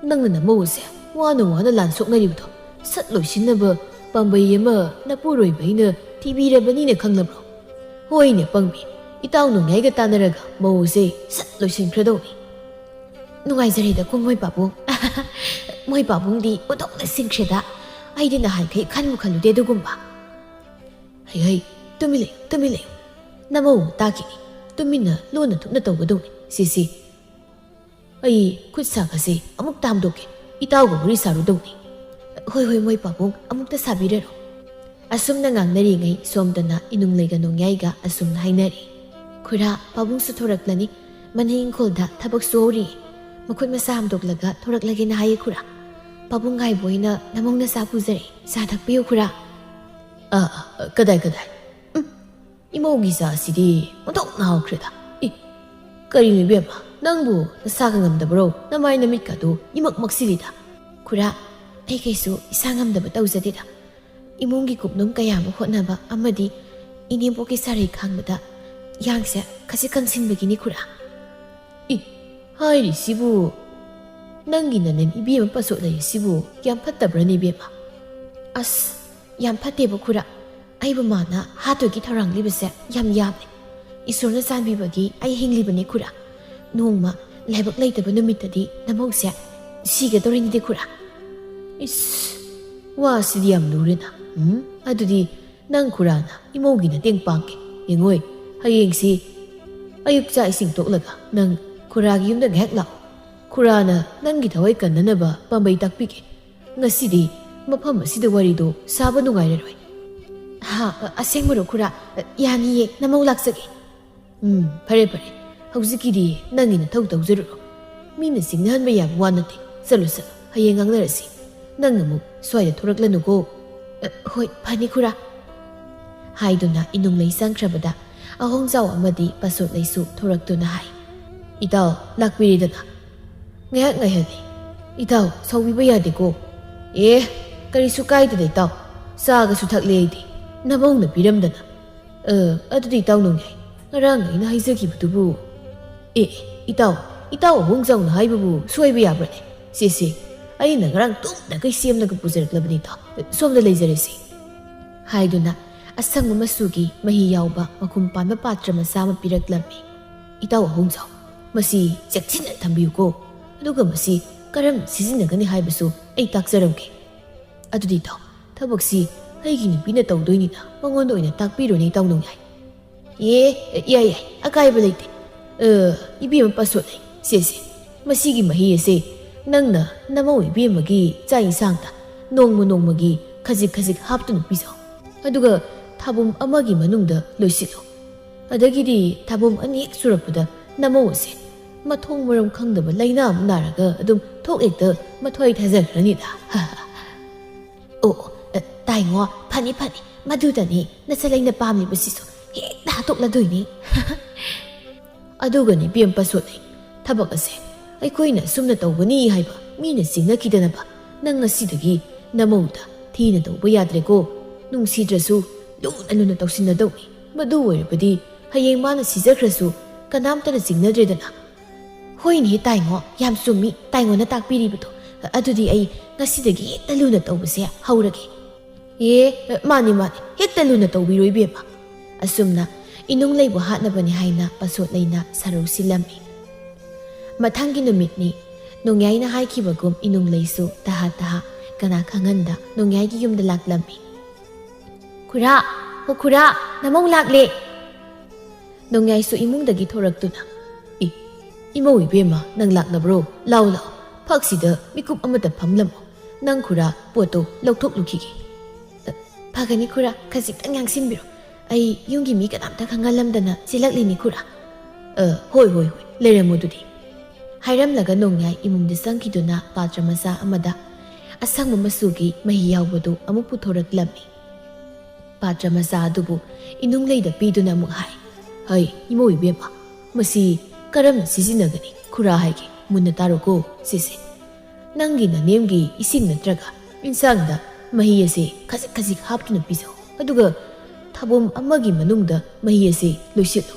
ꯅꯪꯅ ꯅꯃꯧ ꯑꯁꯦ ꯋꯥꯅ ꯋꯥꯅ ꯂꯥꯟ ꯁꯣꯛꯅꯔꯤꯕꯗꯣ ꯁꯠ ꯂꯣꯏꯁꯤꯟꯅꯕ ꯄꯥꯝꯕꯩ ꯑꯃ ꯅꯄꯨꯔꯣꯏꯕ ꯑꯩꯅ ꯊꯤꯕꯤꯔꯕꯅꯤꯅ ꯈꯪꯂꯕ꯭ꯔꯣ? ꯍꯣꯏꯅꯦ ꯄꯪꯕꯤ, ꯏꯇꯥꯎ ꯅꯣꯡꯌꯥꯏꯒ ꯇꯥꯟꯅꯔꯒ ꯃꯧ ꯑꯁꯦ ꯁꯠ ꯂꯣꯏꯁꯤꯟꯈ꯭ꯔꯗꯧꯅꯤ꯫" "ꯅꯨꯡꯉꯥꯏꯖꯔꯦꯗꯀꯣ ꯃꯣꯏ ꯄꯥꯕꯨꯡ꯫" "ꯃꯣꯏ ꯄꯥꯕꯨꯡꯗꯤ ꯑꯣꯟꯊꯣꯛꯅ ꯁꯤꯡꯈ꯭ꯔꯦꯗ, ꯑꯩꯗꯤ ꯅꯍꯥꯟꯈꯩ ꯈꯟꯕꯨ ꯈꯜꯂꯨꯗꯦ ꯑꯗꯨꯒꯨꯝꯕ꯫" "ꯍꯩ ꯍꯩ, ꯇꯨꯃꯤꯟ ꯂꯩꯌꯨ, ꯇꯨꯃꯤꯟ ꯂꯩꯌꯨ꯫ ꯅꯃꯧ ꯇꯥꯈꯤꯅꯤ꯫ ꯇꯨꯃꯤꯟꯅ ꯂꯣꯟꯅ ꯊꯨꯞꯅ ꯇꯧꯒꯗꯧꯅꯤ꯫ ꯁꯤ, ꯁꯤ꯫ ꯑꯩ ꯈꯨꯠ ꯁꯥꯒꯁꯦ ꯑꯃꯨꯛ ꯇꯥꯝꯗꯣꯛꯀꯦ꯫ ꯏꯇꯥꯎꯒ ꯋꯥꯔꯤ ꯁꯥꯔꯨꯗꯧꯅꯤ꯫" "ꯍꯣꯏ, ꯍꯣꯏ, ꯃꯣꯏ ꯄꯥꯕꯨꯡ, ꯑꯃꯨꯛꯇ ꯁꯥꯕꯤꯔꯔꯣ꯫" ꯑꯁꯨꯝꯅ ꯉꯥꯡꯅꯔꯤꯉꯩ ꯁꯣꯝꯗꯅ ꯏꯅꯨꯡꯂꯩꯒ ꯅꯣꯡꯌꯥꯏꯒ ꯑꯁꯨꯝꯅ ꯍꯥꯏꯅꯔꯤ꯫ "ꯈꯨꯔꯥ, ꯄꯥꯕꯨꯡꯁꯨ ꯊꯣꯔꯛꯂꯅꯤ꯫ ꯃꯅꯤꯡ ꯏꯪꯈꯣꯜꯗ ꯊꯕꯛ ꯁꯨꯍꯧꯔꯤ꯫ ꯃꯈꯨꯠ ꯃꯁꯥ ꯍꯥꯝꯗꯣꯛꯂꯒ ꯊꯣꯔꯛꯂꯒꯦꯅ ꯍꯥꯏꯌꯦ ꯈꯨꯔꯥ꯫ ꯄꯥꯕꯨꯡ ꯉꯥꯏꯕ ꯑꯣꯏꯅ ꯅꯃꯧꯅ ꯆꯥ ꯄꯨꯖꯔꯦ꯫ ꯆꯥ ꯊꯛꯄꯤꯌꯨ ꯈꯨꯔꯥ꯫" "ꯑꯥ, ꯑꯥ, ꯀꯗꯥꯏ, ꯀꯗꯥꯏ? ꯎꯝ, ꯏꯃꯧꯒꯤ ꯆꯥꯁꯤꯗꯤ ꯑꯣꯟꯊꯣꯛꯅ ꯍꯥꯎꯈ꯭ꯔꯦꯗ꯫ ꯏ, ꯀꯔꯤꯅꯣ ꯏꯕꯦꯝꯃ, ꯅꯪꯕꯨ ꯅꯁꯥꯒ ꯉꯝꯗꯕ꯭ꯔꯣ? ꯅꯃꯥꯏ ꯅꯃꯤꯠꯀꯗꯨ ꯏꯃꯛ ꯃꯛꯁꯤꯜꯂꯤꯗ꯫" "ꯈꯨꯔꯥ, ꯑꯩ ꯀꯩꯁꯨ ꯏꯁꯥ ꯉꯝꯗꯕ ꯇꯧꯖꯗꯦꯗ꯫ ꯏꯃꯨꯡꯒꯤ ꯀꯨꯞꯅꯣꯝ ꯀꯌꯥ ꯑꯃ ꯍꯣꯠꯅꯕ ꯑꯃꯗꯤ ꯏꯅꯦꯝꯄꯣꯛꯀꯤ ꯁꯥꯔꯩ ꯈꯥꯡꯕꯗ ꯌꯥꯡꯁꯦ ꯈꯖꯤꯛ ꯀꯪꯁꯤꯟꯕꯒꯤꯅꯤ ꯈꯨꯔꯥ꯫" "ꯏ, ꯍꯥꯏꯔꯤꯁꯤꯕꯨ, ꯅꯪꯒꯤ ꯅꯅꯦꯝ ꯏꯕꯦꯝꯃ ꯄꯥꯁꯣꯠ ꯂꯩꯔꯤꯁꯤꯕꯨ ꯌꯥꯝ ꯐꯠꯇꯕ꯭ꯔꯅꯦ ꯏꯕꯦꯝꯃ?" "ꯑꯁ, ꯌꯥꯝ ꯐꯠꯇꯦꯕ ꯈꯨꯔꯥ꯫ ꯑꯩꯕꯨ ꯃꯥꯅ ꯍꯥꯠꯇꯣꯏꯒꯤ ꯊꯧꯔꯥꯡꯂꯤꯕꯁꯦ ꯌꯥꯝ ꯌꯥꯝꯃꯦ꯫ ꯏꯁꯣꯔꯅ ꯆꯥꯟꯕꯤꯕꯒꯤ ꯑꯩ ꯍꯤꯡꯂꯤꯕꯅꯤ ꯈꯨꯔꯥ꯫ ꯅꯣꯡꯃ ꯂꯥꯏꯕꯛ ꯂꯩꯇꯕ ꯅꯨꯃꯤꯠꯇꯗꯤ ꯅꯃꯧꯁꯦ ꯁꯤꯒꯗꯧꯔꯤꯅꯤꯗꯤ ꯈꯨꯔꯥ꯫ ꯏꯁ, ꯋꯥꯁꯤꯗꯤ ꯌꯥꯝ ꯂꯨꯔꯦꯅ꯫ ꯎꯝ, ꯑꯗꯨꯗꯤ ꯅꯪ ꯈꯨꯔꯥꯅ ꯏꯃꯧꯒꯤ ꯃꯇꯦꯡ ꯄꯥꯡꯒꯦ꯫ ꯌꯦꯡꯉꯣꯏ, ꯍꯌꯦꯡꯁꯤ ꯑꯌꯨꯛ ꯆꯥꯛ ꯏꯁꯤꯡ ꯇꯣꯛꯂꯒ ꯅꯪ ꯈꯨꯔꯥꯒꯤ ꯌꯨꯝꯗ ꯉꯥꯏꯍꯥꯛ ꯂꯥꯛꯑꯣ꯫ ꯈꯨꯔꯥꯅ ꯅꯪꯒꯤ ꯊꯋꯥꯏ ꯀꯟꯅꯅꯕ ꯄꯥꯝꯕꯩ ꯇꯥꯛꯄꯤꯒꯦ꯫ ꯉꯁꯤꯗꯤ ꯃꯐꯝ ꯑꯁꯤꯗ ꯋꯥꯔꯤꯗꯣ ꯁꯥꯕ ꯅꯨꯡꯉꯥꯏꯔꯔꯣꯏ꯫ ꯍꯥ, ꯑꯁꯦꯡꯕꯔꯣ ꯈꯨꯔꯥ? ꯌꯥꯅꯤꯌꯦ, ꯅꯃꯧ ꯂꯥꯛꯆꯒꯦ꯫ ꯎꯝ, ꯐꯔꯦ ꯐꯔꯦ, ꯍꯧꯖꯤꯛꯀꯤꯗꯤ ꯅꯪꯒꯤ ꯅꯊꯧ ꯇꯧꯖꯔꯨꯔꯣ꯫ ꯃꯤꯅ ꯆꯤꯡꯅꯍꯟꯕ ꯌꯥꯕ ꯋꯥ ꯅꯠꯇꯦ꯫ ꯆꯠꯂꯣ ꯆꯠꯂꯣ, ꯍꯌꯦꯡ ꯉꯥꯡꯅꯔꯁꯤ꯫ ꯅꯪ ꯑꯃꯨꯛ ꯁ꯭ꯋꯥꯏꯗ ꯊꯣꯔꯛꯂꯅꯨꯀꯣ꯫ ꯑ, ꯍꯣꯏ, ꯐꯅꯤ ꯈꯨꯔꯥ꯫ ꯍꯥꯏꯗꯨꯅ ꯏꯅꯨꯡꯂꯩ ꯆꯪꯈ꯭ꯔꯕꯗ ꯑꯍꯣꯡꯖꯥꯎ ꯑꯃꯗꯤ ꯄꯥꯁꯣꯠꯂꯩꯁꯨ ꯊꯣꯔꯛꯇꯨꯅ ꯍꯥꯏ, "ꯏꯇꯥꯎ, ꯂꯥꯛꯄꯤꯔꯦꯗꯅ꯫ ꯉꯥꯏꯍꯥꯛ ꯉꯥꯏꯍꯜꯂꯤ꯫ ꯏꯇꯥꯎ, ꯁꯥꯎꯕꯤꯕ ꯌꯥꯗꯦꯀꯣ꯫" "ꯑꯦ, ꯀꯔꯤꯁꯨ ꯀꯥꯏꯗꯦꯗ ꯏꯇꯥꯎ꯫ ꯆꯥꯒꯁꯨ ꯊꯛꯂꯦ ꯑꯩꯗꯤ꯫ ꯅꯃꯧꯅ ꯄꯤꯔꯝꯗꯅ꯫" "ꯑ, ꯑꯗꯨꯗꯤ ꯏꯇꯥꯎ ꯅꯣꯡꯌꯥꯏ, ꯉꯔꯥꯡ ꯑꯩꯅ ꯍꯥꯏꯖꯈꯤꯕꯗꯨꯕꯨ?" "ꯑꯦ, ꯑꯦ, ꯏꯇꯥꯎ, ꯏꯇꯥꯎ ꯑꯍꯣꯡꯖꯥꯎꯅ ꯍꯥꯏꯕꯕꯨ ꯁꯣꯏꯕ ꯌꯥꯕ꯭ꯔꯅꯦ? ꯁꯦ, ꯁꯦ, ꯑꯩꯅ ꯉꯔꯥꯡ ꯇꯨꯝꯗꯈꯩ ꯁꯦꯝꯂꯒ ꯄꯨꯖꯔꯛꯂꯕꯅꯤ ꯏꯇꯥꯎ꯫ ꯁꯣꯝꯗ ꯂꯩꯖꯔꯦꯁꯦ꯫" ꯍꯥꯏꯗꯨꯅ ꯑꯁꯪꯕ ꯃꯆꯨꯒꯤ ꯃꯍꯤ ꯌꯥꯎꯕ ꯃꯈꯨꯝ ꯄꯥꯟꯕ ꯄꯥꯇ꯭ꯔ ꯃꯆꯥ ꯑꯃ ꯄꯤꯔꯛꯂꯝꯃꯤ꯫ "ꯏꯇꯥꯎ ꯑꯍꯣꯡꯖꯥꯎ, ꯃꯁꯤ ꯆꯦꯛꯁꯤꯟꯅ ꯊꯝꯕꯤꯌꯨꯀꯣ꯫ ꯑꯗꯨꯒ ꯃꯁꯤ ꯀꯔꯝꯅ ꯁꯤꯖꯤꯟꯅꯒꯅꯤ ꯍꯥꯏꯕꯁꯨ ꯑꯩ ꯇꯥꯛꯆꯔꯝꯒꯦ꯫ ꯑꯗꯨꯗꯤ ꯏꯇꯥꯎ, ꯊꯕꯛꯁꯤ ꯑꯩꯒꯤ ꯅꯨꯄꯤꯅ ꯇꯧꯗꯣꯏꯅꯤꯅ ꯃꯉꯣꯟꯗ ꯑꯣꯏꯅ ꯇꯥꯛꯄꯤꯔꯣꯅꯦ ꯏꯇꯥꯎ ꯅꯣꯡꯌꯥꯏ꯫" "ꯑꯦ, ꯌꯥꯏ ꯌꯥꯏ, ꯑꯀꯥꯏꯕ ꯂꯩꯇꯦ꯫ ꯑ, ꯏꯕꯦꯝꯃ ꯄꯥꯁꯣꯠꯂꯩ, ꯁꯦ ꯁꯦ, ꯃꯁꯤꯒꯤ ꯃꯍꯤ ꯑꯁꯦ ꯅꯪꯅ ꯅꯃꯧ ꯏꯕꯦꯝꯃꯒꯤ ꯆꯥꯛ ꯏꯟꯁꯥꯡꯗ ꯅꯣꯡꯃ ꯅꯣꯡꯃꯒꯤ ꯈꯖꯤꯛ ꯈꯖꯤꯛ ꯍꯥꯞꯇꯨꯅ ꯄꯤꯖꯧ꯫ ꯑꯗꯨꯒ ꯊꯥꯕꯨꯝ ꯑꯃꯒꯤ ꯃꯅꯨꯡꯗ ꯂꯣꯏꯁꯤꯜꯂꯨ꯫ ꯑꯗꯒꯤꯗꯤ ꯊꯥꯕꯨꯝ ꯑꯅꯤ ꯍꯦꯛ ꯁꯨꯔꯛꯄꯗ ꯅꯃꯧ ꯑꯁꯦ ꯃꯊꯣꯡ ꯃꯔꯝ ꯈꯪꯗꯕ ꯂꯥꯏꯅꯥ ꯑꯃ ꯅꯥꯔꯒ ꯑꯗꯨꯝ ꯊꯣꯛ ꯍꯦꯛꯇ ꯃꯊ꯭ꯋꯥꯏ ꯊꯥꯖꯈ꯭ꯔꯅꯤꯗ꯫" "ꯑꯣ, ꯑꯣ, ꯑ, ꯇꯥꯏꯉꯣ, ꯐꯅꯤ, ꯐꯅꯤ, ꯃꯗꯨꯗꯅꯤ ꯅꯆꯜ ꯑꯩꯅ ꯄꯥꯝꯂꯤꯕꯁꯤꯁꯨ, ꯍꯦꯛꯇ ꯍꯥꯠꯇꯣꯛꯂꯗꯣꯏꯅꯤ꯫" "ꯑꯗꯨꯒꯅꯤ ꯏꯕꯦꯝ ꯄꯥꯁꯣꯠꯂꯩ, ꯊꯕꯛ ꯑꯁꯦ ꯑꯩꯈꯣꯏꯅ ꯑꯁꯨꯝꯅ ꯇꯧꯒꯅꯤ ꯍꯥꯏꯕ ꯃꯤꯅ ꯆꯤꯡꯅꯈꯤꯗꯅꯕ ꯅꯪ ꯉꯁꯤꯗꯒꯤ ꯅꯃꯧꯗ ꯊꯤꯅ ꯇꯧꯕ ꯌꯥꯗ꯭ꯔꯦꯀꯣ꯫ ꯅꯨꯡꯁꯤꯗ꯭ꯔꯁꯨ ꯂꯨꯅ ꯂꯨꯅ ꯇꯧꯁꯤꯟꯅꯗꯧꯅꯤ꯫ ꯃꯗꯨ ꯑꯣꯏꯔꯕꯗꯤ ꯍꯌꯦꯡ ꯃꯥꯅ ꯁꯤꯖꯈ꯭ꯔꯁꯨ ꯀꯅꯥꯝꯇꯅ ꯆꯤꯡꯅꯗ꯭ꯔꯦꯗꯅ꯫" "ꯍꯣꯏꯅꯦ ꯇꯥꯏꯉꯣ, ꯌꯥꯝ ꯆꯨꯝꯃꯤ ꯇꯥꯏꯉꯣꯅ ꯇꯥꯛꯄꯤꯔꯤꯕꯗꯣ꯫ ꯑꯗꯨꯗꯤ ꯑꯩ ꯉꯁꯤꯗꯒꯤ ꯍꯦꯛꯇ ꯂꯨꯅ ꯇꯧꯕꯁꯦ ꯍꯧꯔꯒꯦ꯫" "ꯑꯦ, ꯃꯥꯅꯤ, ꯃꯥꯅꯤ, ꯍꯦꯛꯇ ꯂꯨꯅ ꯇꯧꯕꯤꯔꯣ, ꯏꯕꯦꯝꯃ"꯫ ꯑꯁꯨꯝꯅ ꯏꯅꯨꯡ ꯂꯩꯕꯨ ꯍꯥꯠꯅꯕꯅꯤ ꯍꯥꯏꯅ ꯄꯥꯁꯣꯠ ꯂꯩꯅ ꯁꯔꯧ ꯁꯤꯜꯂꯝꯃꯤ꯫ ꯃꯊꯪꯒꯤ ꯅꯨꯃꯤꯠꯅꯤ꯫ ꯅꯣꯡꯌꯥꯏꯅ ꯍꯥꯏꯈꯤꯕꯒꯨꯝ ꯏꯅꯨꯡ ꯂꯩꯁꯨ ꯇꯍꯥ ꯇꯍꯥ ꯀꯅꯥ ꯈꯪꯍꯟꯗ ꯅꯣꯡꯌꯥꯏꯒꯤ ꯌꯨꯝꯗ ꯂꯥꯛꯂꯝꯃꯤ꯫ "ꯈꯨꯔꯥ, ꯍꯣ ꯈꯨꯔꯥ, ꯅꯃꯧ ꯂꯥꯛꯂꯦ!" ꯅꯣꯡꯌꯥꯏꯁꯨ ꯏꯃꯨꯡꯗꯒꯤ ꯊꯣꯔꯛꯇꯨꯅ, "ꯏ, ꯏꯃꯧ ꯏꯕꯦꯝꯃ, ꯅꯪ ꯂꯥꯛꯂꯕ꯭ꯔꯣ? ꯂꯥꯎ, ꯂꯥꯎ, ꯐꯛꯁꯤꯗ ꯃꯤꯀꯨꯞ ꯑꯃꯇ ꯐꯝꯂꯝꯃꯣ꯫ ꯅꯪ ꯈꯨꯔꯥ, ꯄꯣꯠꯇꯣ ꯂꯧꯊꯣꯛꯂꯨꯈꯤꯒꯦ"꯫ "ꯑ, ꯐꯒꯅꯤ ꯈꯨꯔꯥ, ꯈꯖꯤꯛꯇꯪ ꯌꯥꯡꯁꯤꯟꯕꯤꯔꯣ꯫ ꯑꯩ ꯌꯨꯝꯒꯤ ꯃꯤ ꯀꯅꯥꯝꯇ ꯈꯪꯍꯜꯂꯝꯗꯅ ꯆꯦꯜꯂꯛꯂꯤꯅꯤ ꯈꯨꯔꯥ"꯫ "ꯑ, ꯍꯣꯏ, ꯍꯣꯏ, ꯍꯣꯏ, ꯂꯩꯔꯝꯃꯣ ꯑꯗꯨꯗꯤ"꯫ ꯍꯥꯏꯔꯝꯂꯒ ꯅꯣꯡꯌꯥꯏ ꯏꯃꯨꯡꯗ ꯆꯪꯈꯤꯗꯨꯅ ꯄꯥꯇ꯭ꯔ ꯃꯆꯥ ꯑꯃꯗ ꯑꯁꯪꯕ ꯃꯆꯨꯒꯤ ꯃꯍꯤ ꯌꯥꯎꯕꯗꯨ ꯑꯃꯨꯛ ꯄꯨꯊꯣꯔꯛꯂꯝꯃꯤ꯫ ꯄꯥꯇ꯭ꯔ ꯃꯆꯥ ꯑꯗꯨꯕꯨ ꯏꯅꯨꯡ ꯂꯩꯗ ꯄꯤꯗꯨꯅ ꯑꯃꯨꯛ ꯍꯥꯏ, "ꯍꯩ, ꯏꯃꯧ ꯏꯕꯦꯝꯃ, ꯃꯁꯤ ꯀꯔꯝꯅ ꯁꯤꯖꯤꯟꯅꯒꯅꯤ? ꯈꯨꯔꯥ ꯍꯥꯏꯒꯦ, ꯃꯨꯟꯅ ꯇꯥꯔꯣꯀꯣ꯫ ꯁꯤꯁꯦ, ꯅꯪꯒꯤ ꯅꯅꯦꯝꯒꯤ ꯏꯁꯤꯡ ꯅꯠꯇ꯭ꯔꯒ ꯏꯟꯁꯥꯡꯗ ꯃꯍꯤ ꯑꯁꯤ ꯈꯖꯤꯛ ꯈꯖꯤꯛ ꯍꯥꯞꯇꯨꯅ ꯄꯤꯖꯧ꯫ ꯑꯗꯨꯒ ꯊꯥꯕꯨꯝ ꯑꯃꯒꯤ ꯃꯅꯨꯡꯗ ꯃꯍꯤ ꯑꯁꯤ ꯂꯣꯏꯁꯤꯜꯂꯨ꯫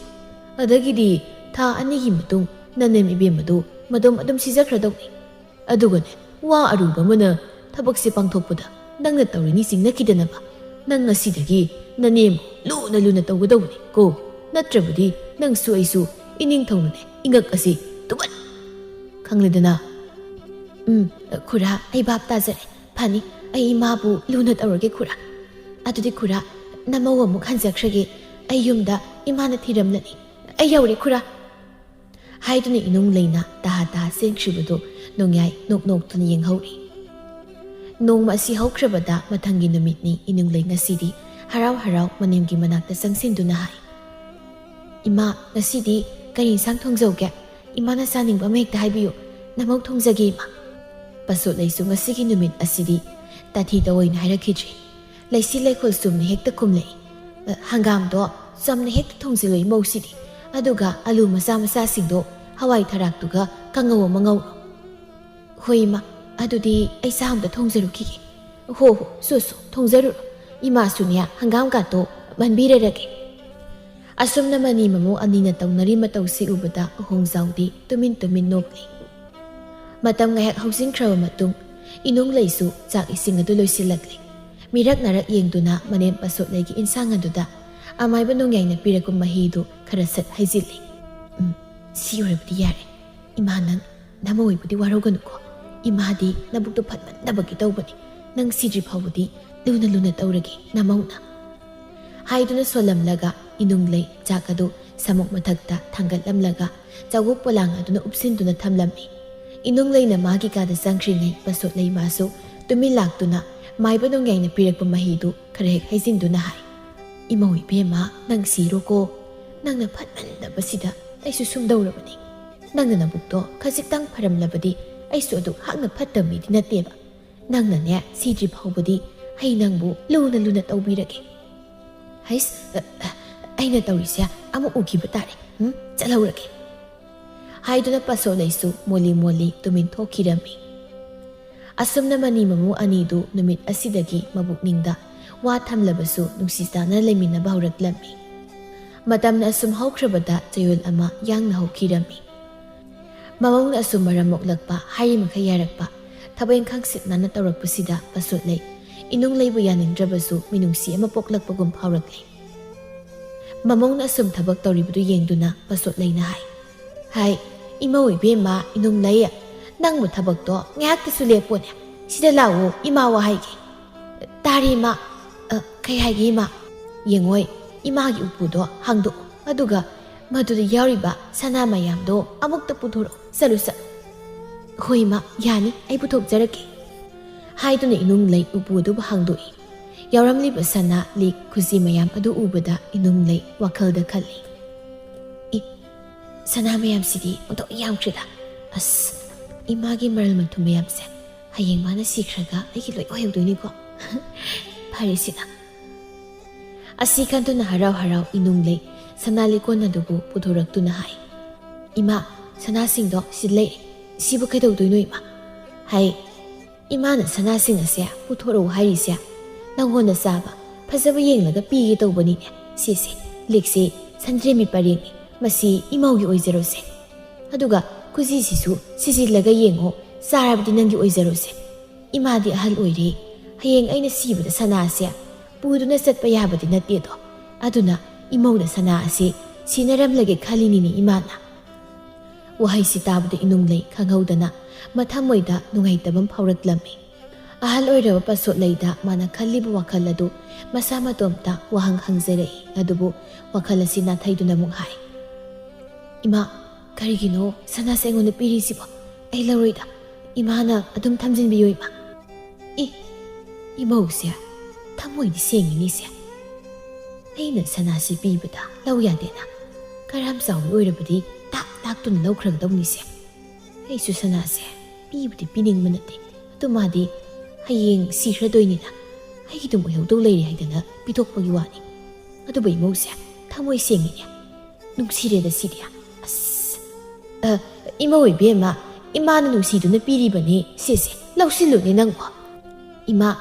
ꯑꯗꯒꯤꯗꯤ ꯊꯥ ꯑꯅꯤꯒꯤ ꯃꯇꯨꯡ ꯅꯅꯦꯝ ꯏꯕꯦꯝꯃꯗꯨ ꯃꯗꯣꯝ ꯑꯗꯨꯝ ꯁꯤꯖꯈ꯭ꯔꯗꯧꯅꯤ꯫ ꯑꯗꯨꯒꯅꯦ, ꯋꯥ ꯑꯔꯨꯕ ꯑꯃꯅ ꯊꯕꯛꯁꯦ ꯄꯥꯡꯊꯣꯛꯄꯗ ꯅꯪꯅ ꯇꯧꯔꯤꯅꯤ ꯆꯤꯡꯅꯈꯤꯗꯅꯕ꯫ ꯅꯪ ꯉꯁꯤꯗꯒꯤ ꯅꯅꯦꯝ ꯂꯨꯅ ꯂꯨꯅ ꯇꯧꯒꯗꯧꯕꯅꯤ ꯀꯣ꯫ ꯅꯠꯇ꯭ꯔꯕꯗꯤ ꯅꯪꯁꯨ ꯑꯩꯁꯨ ꯏꯅꯤꯡꯊꯧꯅꯅꯦ ꯏꯉꯛ ꯑꯁꯤ ꯇꯨꯕꯠ ꯈꯪꯂꯦꯗꯅ"꯫ "ꯎꯝ, ꯈꯨꯔꯥ, ꯑꯩ ꯚꯥꯞ ꯇꯥꯖꯔꯦ꯫ ꯐꯅꯤ, ꯑꯩ ꯏꯃꯥꯕꯨ ꯂꯨꯅ ꯇꯧꯔꯒꯦ ꯈꯨꯔꯥ꯫ ꯑꯗꯨꯗꯤ ꯈꯨꯔꯥ, ꯅꯃꯧ ꯑꯃꯨꯛ ꯍꯟꯖꯈ꯭ꯔꯒꯦ꯫ ꯑꯩ ꯌꯨꯝꯗ ꯏꯃꯥꯅ ꯊꯤꯔꯝꯂꯅꯤ꯫ ꯑꯩ ꯌꯧꯔꯦ ꯈꯨꯔꯥ"꯫ ꯍꯥꯏꯗꯨꯅ ꯏꯅꯨꯡ ꯂꯩꯅ ꯇꯍꯥ ꯇꯍꯥ ꯆꯦꯟꯈ꯭ꯔꯤꯕꯗꯨ ꯅꯣꯡꯌꯥꯏ ꯅꯣꯛ ꯅꯣꯛꯇꯨꯅ ꯌꯦꯡꯍꯧꯔꯤ꯫ ꯅꯣꯡꯃ ꯑꯁꯤ ꯍꯧꯈ꯭ꯔꯕꯗ ꯃꯊꯪꯒꯤ ꯅꯨꯃꯤꯠꯅꯤ꯫ ꯏꯅꯨꯡ ꯂꯩ ꯉꯁꯤꯗꯤ ꯍꯔꯥꯎ ꯍꯔꯥꯎ ꯃꯅꯦꯝꯒꯤ ꯃꯅꯥꯛꯇ ꯆꯪꯁꯤꯟꯗꯨꯅ ꯍꯥꯏ, "ꯏꯃꯥ, ꯉꯁꯤꯗꯤ ꯀꯔꯤ ꯏꯟꯁꯥꯡ ꯊꯣꯡꯖꯧꯒꯦ? ꯏꯃꯥꯅ ꯆꯥꯅꯤꯡꯕ ꯑꯃ ꯍꯦꯛꯇ ꯍꯥꯏꯕꯤꯌꯨ꯫ ꯅꯃꯧ ꯊꯣꯡꯖꯒꯦ, ꯏꯃꯥ"꯫ ꯄꯥꯁꯣꯠ ꯂꯩꯁꯨ ꯉꯁꯤꯒꯤ ꯅꯨꯃꯤꯠ ꯑꯁꯤꯗꯤ ꯇꯥꯊꯤ ꯇꯑꯣꯏꯅ ꯍꯥꯏꯔꯛꯈꯤꯗ꯭ꯔꯤ꯫ ꯂꯩꯁꯤ ꯂꯩꯈꯣꯜ ꯆꯨꯝꯅ ꯍꯦꯛꯇ ꯈꯨꯝꯂꯛꯏ꯫ "ꯑ, ꯍꯪꯒꯥꯝꯗꯣ ꯆꯝꯅ ꯍꯦꯛꯇ ꯊꯣꯡꯖꯤꯜꯂꯣ ꯏꯃꯧꯁꯤꯗꯤ꯫ ꯑꯗꯨꯒ ꯑꯂꯨ ꯃꯆꯥ ꯃꯆꯥꯁꯤꯡꯗꯣ ꯍꯋꯥꯏ ꯊꯔꯥꯛꯇꯨꯒ ꯀꯥꯡꯉꯧ ꯑꯃ ꯉꯧꯔꯣ"꯫ "ꯍꯣꯏ ꯏꯃꯥ, ꯑꯗꯨꯗꯤ ꯑꯩ ꯆꯥꯛ ꯑꯝꯇ ꯊꯣꯡꯖꯔꯨꯈꯤꯒꯦ"꯫ "ꯍꯣ ꯍꯣ, ꯁꯣ ꯁꯣ, ꯊꯣꯡꯖꯔꯨꯔꯣ꯫ ꯏꯃꯥꯁꯨꯅꯦ ꯍꯪꯒꯥꯝ ꯀꯥꯠꯇꯣ ꯃꯟꯕꯤꯔꯔꯒꯦ"꯫ ꯑꯁꯨꯝꯅ ꯃꯅꯤ ꯃꯃꯧ ꯑꯅꯤꯅ ꯇꯧꯅꯔꯤ ꯃꯇꯧꯁꯤ ꯎꯕꯗ ꯑꯍꯣꯡꯖꯥꯎꯗꯤ ꯇꯨꯃꯤꯟ ꯇꯨꯃꯤꯟ ꯅꯣꯛꯂꯤ꯫ ꯃꯇꯝ ꯉꯥꯏꯍꯥꯛ ꯍꯧꯖꯤꯟꯈ꯭ꯔꯕ ꯃꯇꯨꯡ ꯏꯅꯨꯡ ꯂꯩꯁꯨ ꯆꯥꯛ ꯏꯁꯤꯡ ꯑꯗꯨ ꯂꯣꯏꯁꯤꯜꯂꯛꯂꯦ꯫ ꯃꯤꯔꯛ ꯅꯥꯔꯛ ꯌꯦꯡꯗꯨꯅ ꯃꯅꯦꯝ ꯄꯁꯣꯠꯂꯩꯒꯤ ꯏꯟꯁꯥꯡ ꯑꯗꯨꯗ ꯑꯃꯥꯏꯕ ꯅꯣꯡꯌꯥꯏꯅ ꯄꯤꯔꯛꯄ ꯃꯍꯤꯗꯨ ꯈꯔ ꯁꯠ ꯍꯩꯖꯤꯜꯂꯤ꯫ "ꯎꯝ, ꯁꯤ ꯑꯣꯏꯔꯕꯗꯤ ꯌꯥꯔꯦ꯫ ꯏꯃꯥ, ꯅꯪ ꯅꯃꯧ ꯑꯣꯏꯕꯨꯗꯤ ꯋꯥꯔꯧꯒꯅꯨꯀꯣ꯫ ꯏꯃꯥꯗꯤ ꯅꯕꯨꯛꯇꯨ ꯐꯠꯃꯟꯗꯕꯒꯤ ꯇꯧꯕꯅꯤ꯫ ꯅꯪ ꯁꯤꯗ꯭ꯔꯤ ꯐꯥꯎꯕꯗꯤ ꯂꯨꯅ ꯂꯨꯅ ꯇꯧꯔꯒꯦ ꯅꯃꯧꯅ," ꯍꯥꯏꯗꯨꯅ ꯁꯣꯜꯂꯝꯂꯒ ꯏꯅꯨꯡꯂꯩ ꯆꯥꯛ ꯑꯗꯨ ꯁꯃꯨꯛ ꯃꯊꯛꯇ ꯊꯥꯡꯒꯠꯂꯝꯂꯒ ꯆꯥꯛꯋꯨꯛ ꯄꯣꯂꯥꯡ ꯑꯗꯨꯅ ꯎꯞꯁꯤꯟꯗꯨꯅ ꯊꯝꯂꯝꯃꯤ꯫ ꯏꯅꯨꯡꯂꯩꯅ ꯃꯥꯒꯤ ꯀꯥꯗ ꯆꯪꯈ꯭ꯔꯤꯉꯩ ꯄꯁꯣꯠꯂꯩ ꯃꯥꯁꯨ ꯇꯨꯃꯤꯟ ꯂꯥꯛꯇꯨꯅ ꯃꯥꯏꯕ ꯅꯣꯡꯌꯥꯏꯅ ꯄꯤꯔꯛꯄ ꯃꯍꯤꯗꯨ ꯈꯔ ꯍꯦꯛ ꯍꯩꯖꯤꯟꯗꯨꯅ ꯍꯥꯏ, "ꯏꯃꯧ ꯏꯕꯦꯝꯃ, ꯅꯪ ꯁꯤꯔꯣꯀꯣ꯫ ꯅꯪꯅ ꯐꯠꯃꯟꯗꯕꯁꯤꯗ ꯑꯩꯁꯨ ꯁꯨꯝꯗꯧꯔꯕꯅꯤ꯫ ꯅꯪꯅ ꯅꯕꯨꯛꯇꯣ ꯈꯖꯤꯛꯇꯪ ꯐꯔꯝꯂꯕꯗꯤ ꯑꯩꯁꯨ ꯑꯗꯨꯛ ꯍꯥꯛꯅ ꯐꯠꯇꯕ ꯃꯤꯗꯤ ꯅꯠꯇꯦꯕ꯫ ꯅꯪꯅꯅꯦ ꯁꯤꯗ꯭ꯔꯤ ꯐꯥꯎꯕꯗꯤ ꯑꯩ ꯅꯪꯕꯨ ꯂꯨꯅ ꯂꯨꯅ ꯇꯧꯕꯤꯔꯒꯦ꯫" "ꯍꯩꯁ, ꯑ, ꯑ, ꯑꯩꯅ ꯇꯧꯔꯤꯁꯦ ꯑꯃꯨꯛ ꯎꯈꯤꯕ ꯇꯥꯔꯦ꯫ ꯎꯝ, ꯆꯠꯍꯧꯔꯒꯦ," ꯍꯥꯏꯗꯨꯅ ꯄꯁꯣꯠꯂꯩꯁꯨ ꯃꯣꯜꯂꯤ ꯃꯣꯜꯂꯤ ꯇꯨꯃꯤꯟ ꯊꯣꯛꯈꯤꯔꯝꯃꯤ꯫ ꯑꯁꯨꯝꯅ ꯃꯅꯤ ꯃꯃꯧ ꯑꯅꯤꯗꯨ ꯅꯨꯃꯤꯠ ꯑꯁꯤꯗꯒꯤ ꯃꯕꯨꯛꯅꯤꯡꯗ ꯋꯥ ꯊꯝꯂꯕꯁꯨ ꯅꯨꯡꯁꯤ ꯆꯥꯟꯅ ꯂꯩꯃꯤꯟꯅꯕ ꯍꯧꯔꯛꯂꯝꯃꯤ꯫ ꯃꯇꯝꯅ ꯑꯁꯨꯝ ꯍꯧꯈ꯭ꯔꯕꯗ ꯆꯌꯣꯜ ꯑꯃ ꯌꯥꯡꯅ ꯍꯧꯈꯤꯔꯝꯃꯤ꯫ ꯃꯃꯧꯅ ꯑꯁꯨꯝ ꯃꯔꯝ ꯃꯣꯛꯂꯛꯄ, ꯍꯥꯏꯔꯤꯃꯈꯩ ꯌꯥꯔꯛꯄ, ꯊꯕꯛ ꯏꯪꯈꯥꯡ ꯁꯤꯠ ꯅꯥꯟꯅ ꯇꯧꯔꯛꯄꯁꯤꯗ ꯄꯁꯣꯠꯂꯩ ꯏꯅꯨꯡ ꯂꯩꯕꯨ ꯌꯥꯅꯤꯡꯗ꯭ꯔꯕꯁꯨ ꯃꯤꯅꯨꯡꯁꯤ ꯑꯃ ꯄꯣꯛꯂꯛꯄꯒꯨꯝ ꯐꯥꯎꯔꯛꯂꯦ꯫ ꯃꯃꯧꯅ ꯑꯁꯨꯝ ꯊꯕꯛ ꯇꯧꯔꯤꯕꯗꯨ ꯌꯦꯡꯗꯨꯅ ꯄꯁꯣꯠꯂꯩꯅ ꯍꯥꯏ, "ꯍꯥꯏ, ꯏꯃꯧ ꯏꯕꯦꯝꯃ ꯏꯅꯨꯡ ꯂꯩ, ꯅꯪꯕꯨ ꯊꯕꯛꯇꯣ ꯉꯥꯏꯍꯥꯛꯇꯁꯨ ꯂꯦꯞꯄꯣꯅꯦ꯫ ꯁꯤꯗ ꯂꯥꯛꯑꯣ, ꯏꯃꯥ ꯋꯥ ꯍꯥꯏꯒꯦ꯫" "ꯇꯥꯔꯦ ꯏꯃꯥ꯫ ꯑ, ꯀꯩ ꯍꯥꯏꯒꯦ ꯏꯃꯥ?" "ꯌꯦꯡꯉꯣꯏ, ꯏꯃꯥꯒꯤ ꯎꯄꯨꯗꯣ ꯍꯥꯡꯗꯣꯛꯑꯣ, ꯑꯗꯨꯒ ꯃꯗꯨꯗ ꯌꯥꯎꯔꯤꯕ ꯁꯅꯥ ꯃꯌꯥꯝꯗꯣ ꯑꯃꯨꯛꯇ ꯄꯨꯊꯣꯔꯛꯑꯣ꯫ ꯆꯠꯂꯨ, ꯆꯠꯂꯨ꯫" "ꯍꯣꯏ ꯏꯃꯥ, ꯌꯥꯅꯤ, ꯑꯩ ꯄꯨꯊꯣꯛꯆꯔꯛꯀꯦ," ꯍꯥꯏꯗꯨꯅ ꯏꯅꯨꯡ ꯂꯩ ꯎꯄꯨ ꯑꯗꯨꯕꯨ ꯍꯥꯡꯗꯣꯛꯏ꯫ ꯌꯥꯎꯔꯝꯂꯤꯕ ꯁꯅꯥ, ꯂꯤꯛ, ꯈꯨꯖꯤ ꯃꯌꯥꯝ ꯑꯗꯨ ꯎꯕꯗ ꯏꯅꯨꯡ ꯂꯩ ꯋꯥꯈꯜꯗ ꯈꯜꯂꯤ, "ꯏ, ꯁꯅꯥ ꯃꯌꯥꯝꯁꯤꯗꯤ ꯑꯣꯟꯊꯣꯛ ꯌꯥꯝꯈ꯭ꯔꯦꯗ꯫ ꯑꯁ, ꯏꯃꯥꯒꯤ ꯃꯔꯜ ꯃꯊꯨꯝ ꯃꯌꯥꯝꯁꯦ ꯍꯌꯦꯡ ꯃꯥꯅ ꯁꯤꯈ꯭ꯔꯒ ꯑꯩꯒꯤ ꯂꯣꯏ ꯑꯣꯏꯍꯧꯗꯣꯏꯅꯤꯀꯣ꯫" ꯐꯔꯦꯁꯤꯅ꯫ ꯑꯁꯤ ꯈꯟꯗꯨꯅ ꯍꯔꯥꯎ ꯍꯔꯥꯎ ꯏꯅꯨꯡ ꯂꯩ ꯁꯅꯥ ꯂꯤꯛꯀꯣꯟ ꯑꯗꯨꯕꯨ ꯄꯨꯊꯣꯔꯛꯇꯨꯅ ꯍꯥꯏ, "ꯏꯃꯥ, ꯁꯅꯥꯁꯤꯡꯗꯣ ꯁꯤ ꯂꯩꯔꯦ꯫ ꯁꯤꯕꯨ ꯀꯩꯗꯧꯗꯣꯏꯅꯣ ꯏꯃꯥ?" ꯍꯥꯏ꯫ "ꯏꯃꯥꯅ ꯁꯅꯥꯁꯤꯡ ꯑꯁꯦ ꯄꯨꯊꯣꯔꯛꯎ ꯍꯥꯏꯔꯤꯁꯦ ꯅꯪꯉꯣꯟꯗ ꯆꯥꯕ ꯐꯖꯕ ꯌꯦꯡꯂꯒ ꯄꯤꯒꯦ ꯇꯧꯕꯅꯤꯅꯦ꯫ ꯁꯤꯁꯦ, ꯂꯤꯛꯁꯦ ꯁꯟꯗ꯭ꯔꯦꯝꯕꯤ ꯄꯔꯦꯡꯅꯤ꯫ ꯃꯁꯤ ꯏꯃꯧꯒꯤ ꯑꯣꯏꯖꯔꯣꯁꯦ꯫ ꯑꯗꯨꯒ ꯈꯨꯖꯤꯁꯤꯁꯨ ꯁꯤꯖꯤꯜꯂꯒ ꯌꯦꯡꯉꯣ, ꯆꯥꯔꯕꯗꯤ ꯅꯪꯒꯤ ꯑꯣꯏꯖꯔꯣꯁꯦ꯫ ꯏꯃꯥꯗꯤ ꯑꯍꯜ ꯑꯣꯏꯔꯦ, ꯍꯌꯦꯡ ꯑꯩꯅ ꯁꯤꯕꯗ ꯁꯅꯥꯁꯦ ꯄꯨꯗꯨꯅ ꯆꯠꯄ ꯌꯥꯕꯗꯤ ꯅꯠꯇꯦꯗꯣ꯫ ꯑꯗꯨꯅ ꯏꯃꯧꯗ ꯁꯅꯥ ꯑꯁꯤ ꯁꯤꯟꯅꯔꯝꯂꯒꯦ ꯈꯜꯂꯤꯅꯤꯅꯦ ꯏꯃꯥꯅ꯫ ꯋꯥꯍꯩꯁꯤ ꯇꯥꯕꯗ ꯏꯅꯨꯡꯂꯩ ꯈꯪꯍꯧꯗꯅ ꯃꯊꯃꯣꯏꯗ ꯅꯨꯡꯉꯥꯏꯇꯕ ꯑꯃ ꯐꯥꯎꯔꯛꯂꯝꯃꯤ꯫ ꯑꯍꯜ ꯑꯣꯏꯔꯕ ꯄꯥꯁꯣꯠꯂꯩꯗ ꯃꯥꯅ ꯈꯜꯂꯤꯕ ꯋꯥꯈꯜ ꯑꯗꯨ ꯃꯁꯥ ꯃꯇꯣꯝꯇ ꯋꯥꯍꯪ ꯍꯪꯖꯔꯛꯏ꯫ ꯑꯗꯨꯕꯨ ꯋꯥꯈꯜ ꯑꯁꯤ ꯅꯥꯊꯩꯗꯨꯅ ꯑꯃꯨꯛ ꯍꯥꯏ, "ꯏꯃꯥ, ꯀꯔꯤꯒꯤꯅꯣ ꯁꯅꯥꯁꯦ ꯑꯩꯉꯣꯟꯗ ꯄꯤꯔꯤꯁꯤꯕꯣ? ꯑꯩ ꯂꯧꯔꯣꯏꯗ꯫ ꯏꯃꯥꯅ ꯑꯗꯨꯝ ꯊꯝꯖꯤꯟꯕꯤꯌꯣ ꯏꯃꯥ꯫" "ꯏ, ꯏꯃꯧꯁꯦ ꯊꯃꯣꯏꯗꯤ ꯁꯦꯡꯉꯤꯅꯤꯁꯦ꯫ ꯑꯩꯅ ꯁꯅꯥꯁꯤ ꯄꯤꯕꯗ ꯂꯧ ꯌꯥꯗꯦꯅ ꯀꯔꯥꯝ ꯆꯥꯎꯕꯤ ꯑꯣꯏꯔꯕꯗꯤ ꯇꯥꯛ ꯇꯥꯛꯇꯨꯅ ꯂꯧꯈ꯭ꯔꯒꯗꯧꯅꯤꯁꯦ꯫ ꯑꯩꯁꯨ ꯁꯅꯥꯁꯦ ꯄꯤꯕꯨꯗꯤ ꯄꯤꯅꯤꯡꯕ ꯅꯠꯇꯦ, ꯑꯗꯨ ꯃꯥꯗꯤ ꯍꯌꯦꯡ ꯁꯤꯈ꯭ꯔꯗꯣꯏꯅꯤꯅ ꯑꯩꯒꯤꯗꯨꯝ ꯑꯣꯏꯍꯧꯗꯧ ꯂꯩꯔꯦ ꯍꯥꯏꯗꯅ ꯄꯤꯊꯣꯛꯄꯒꯤ ꯋꯥꯅꯤ꯫ ꯑꯗꯨꯕꯨ ꯏꯃꯧꯁꯦ ꯊꯃꯣꯏ ꯁꯦꯡꯉꯤꯅꯦ꯫ ꯅꯨꯡꯁꯤꯔꯦꯗ ꯁꯤꯗꯤ꯫ ꯑꯁ, ꯑ, ꯏꯃꯧ ꯏꯕꯦꯝꯃ, ꯏꯃꯥꯅ ꯅꯨꯡꯁꯤꯗꯨꯅ ꯄꯤꯔꯤꯕꯅꯤ, ꯁꯤꯁꯦ ꯂꯧꯁꯤꯜꯂꯨꯅꯦ ꯅꯪꯕꯣ꯫ ꯏꯃꯥ,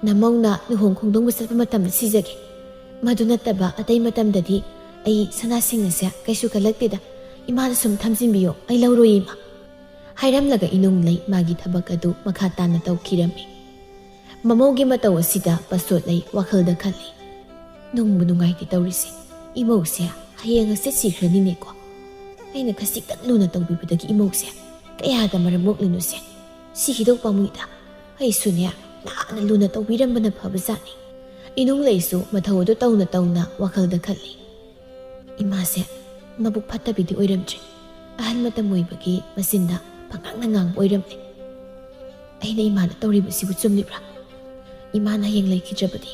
ꯅꯃꯧꯅ ꯂꯨꯍꯣꯡ ꯈꯣꯡꯗꯣꯡꯕ ꯆꯠꯄ ꯃꯇꯝꯗ ꯁꯤꯖꯒꯦ꯫ ꯃꯗꯨ ꯅꯠꯇꯕ ꯑꯇꯩ ꯃꯇꯝꯗꯗꯤ ꯑꯩ ꯁꯅꯥꯁꯤꯡ ꯑꯁꯦ ꯀꯩꯁꯨ ꯀꯜꯂꯛꯇꯦꯗ꯫ ꯏꯃꯥꯅ ꯁꯨꯝ ꯊꯝꯖꯤꯟꯕꯤꯌꯣ, ꯑꯩ ꯂꯧꯔꯣꯏ ꯏꯃꯥ꯫" ꯍꯥꯏꯔꯝꯂꯒ ꯏꯅꯨꯡꯂꯩ ꯃꯥꯒꯤ ꯊꯕꯛ ꯑꯗꯨ ꯃꯈꯥ ꯇꯥꯅ ꯇꯧꯈꯤꯔꯝꯃꯤ꯫ ꯃꯃꯧꯒꯤ ꯃꯇꯧ ꯑꯁꯤꯗ ꯄꯥꯁꯣꯠꯂꯩ ꯋꯥꯈꯜꯗ ꯈꯜꯂꯤ, "ꯅꯨꯡꯕꯨ ꯅꯨꯡꯉꯥꯏꯇꯦ ꯇꯧꯔꯤꯁꯦ꯫ ꯏꯃꯧꯁꯦ ꯍꯌꯦꯡ ꯍꯪꯆꯤꯠ ꯁꯤꯈ꯭ꯔꯅꯤꯅꯦꯀꯣ꯫ ꯑꯩꯅ ꯈꯖꯤꯛꯇꯪ ꯂꯨꯅ ꯇꯧꯕꯤꯕꯗꯒꯤ ꯏꯃꯧꯁꯦ ꯀꯌꯥꯗ ꯃꯔꯝ ꯃꯣꯛꯂꯤꯅꯣꯁꯦ꯫ ꯁꯤꯈꯤꯗꯧ ꯄꯥꯝꯃꯨꯏꯗ꯫ ꯑꯩꯁꯨꯅꯦ ꯅꯍꯥꯟꯅ ꯂꯨꯅ ꯇꯧꯕꯤꯔꯝꯕꯅ ꯐꯕꯖꯥꯠꯅꯤ꯫" ꯏꯅꯨꯡꯂꯩꯁꯨ ꯃꯊꯧ ꯑꯗꯨ ꯇꯧꯅ ꯇꯧꯅ ꯋꯥꯈꯜꯗ ꯈꯜꯂꯤ, "ꯏꯃꯥꯁꯦ ꯃꯕꯨꯛ ꯐꯠꯇꯕꯤꯗꯤ ꯑꯣꯏꯔꯝꯗ꯭ꯔꯤ꯫ ꯑꯍꯜ ꯃꯇꯝ ꯑꯣꯏꯕꯒꯤ ꯃꯆꯤꯟꯗ ꯄꯉꯥꯡꯅ ꯉꯥꯡꯕ ꯑꯣꯏꯔꯝꯂꯦ꯫ ꯑꯩꯅ ꯏꯃꯥꯅ ꯇꯧꯔꯤꯕꯁꯤꯕꯨ ꯆꯨꯝꯂꯤꯕ꯭ꯔꯥ? ꯏꯃꯥꯅ ꯍꯌꯦꯡ ꯂꯩꯈꯤꯗ꯭ꯔꯕꯗꯤ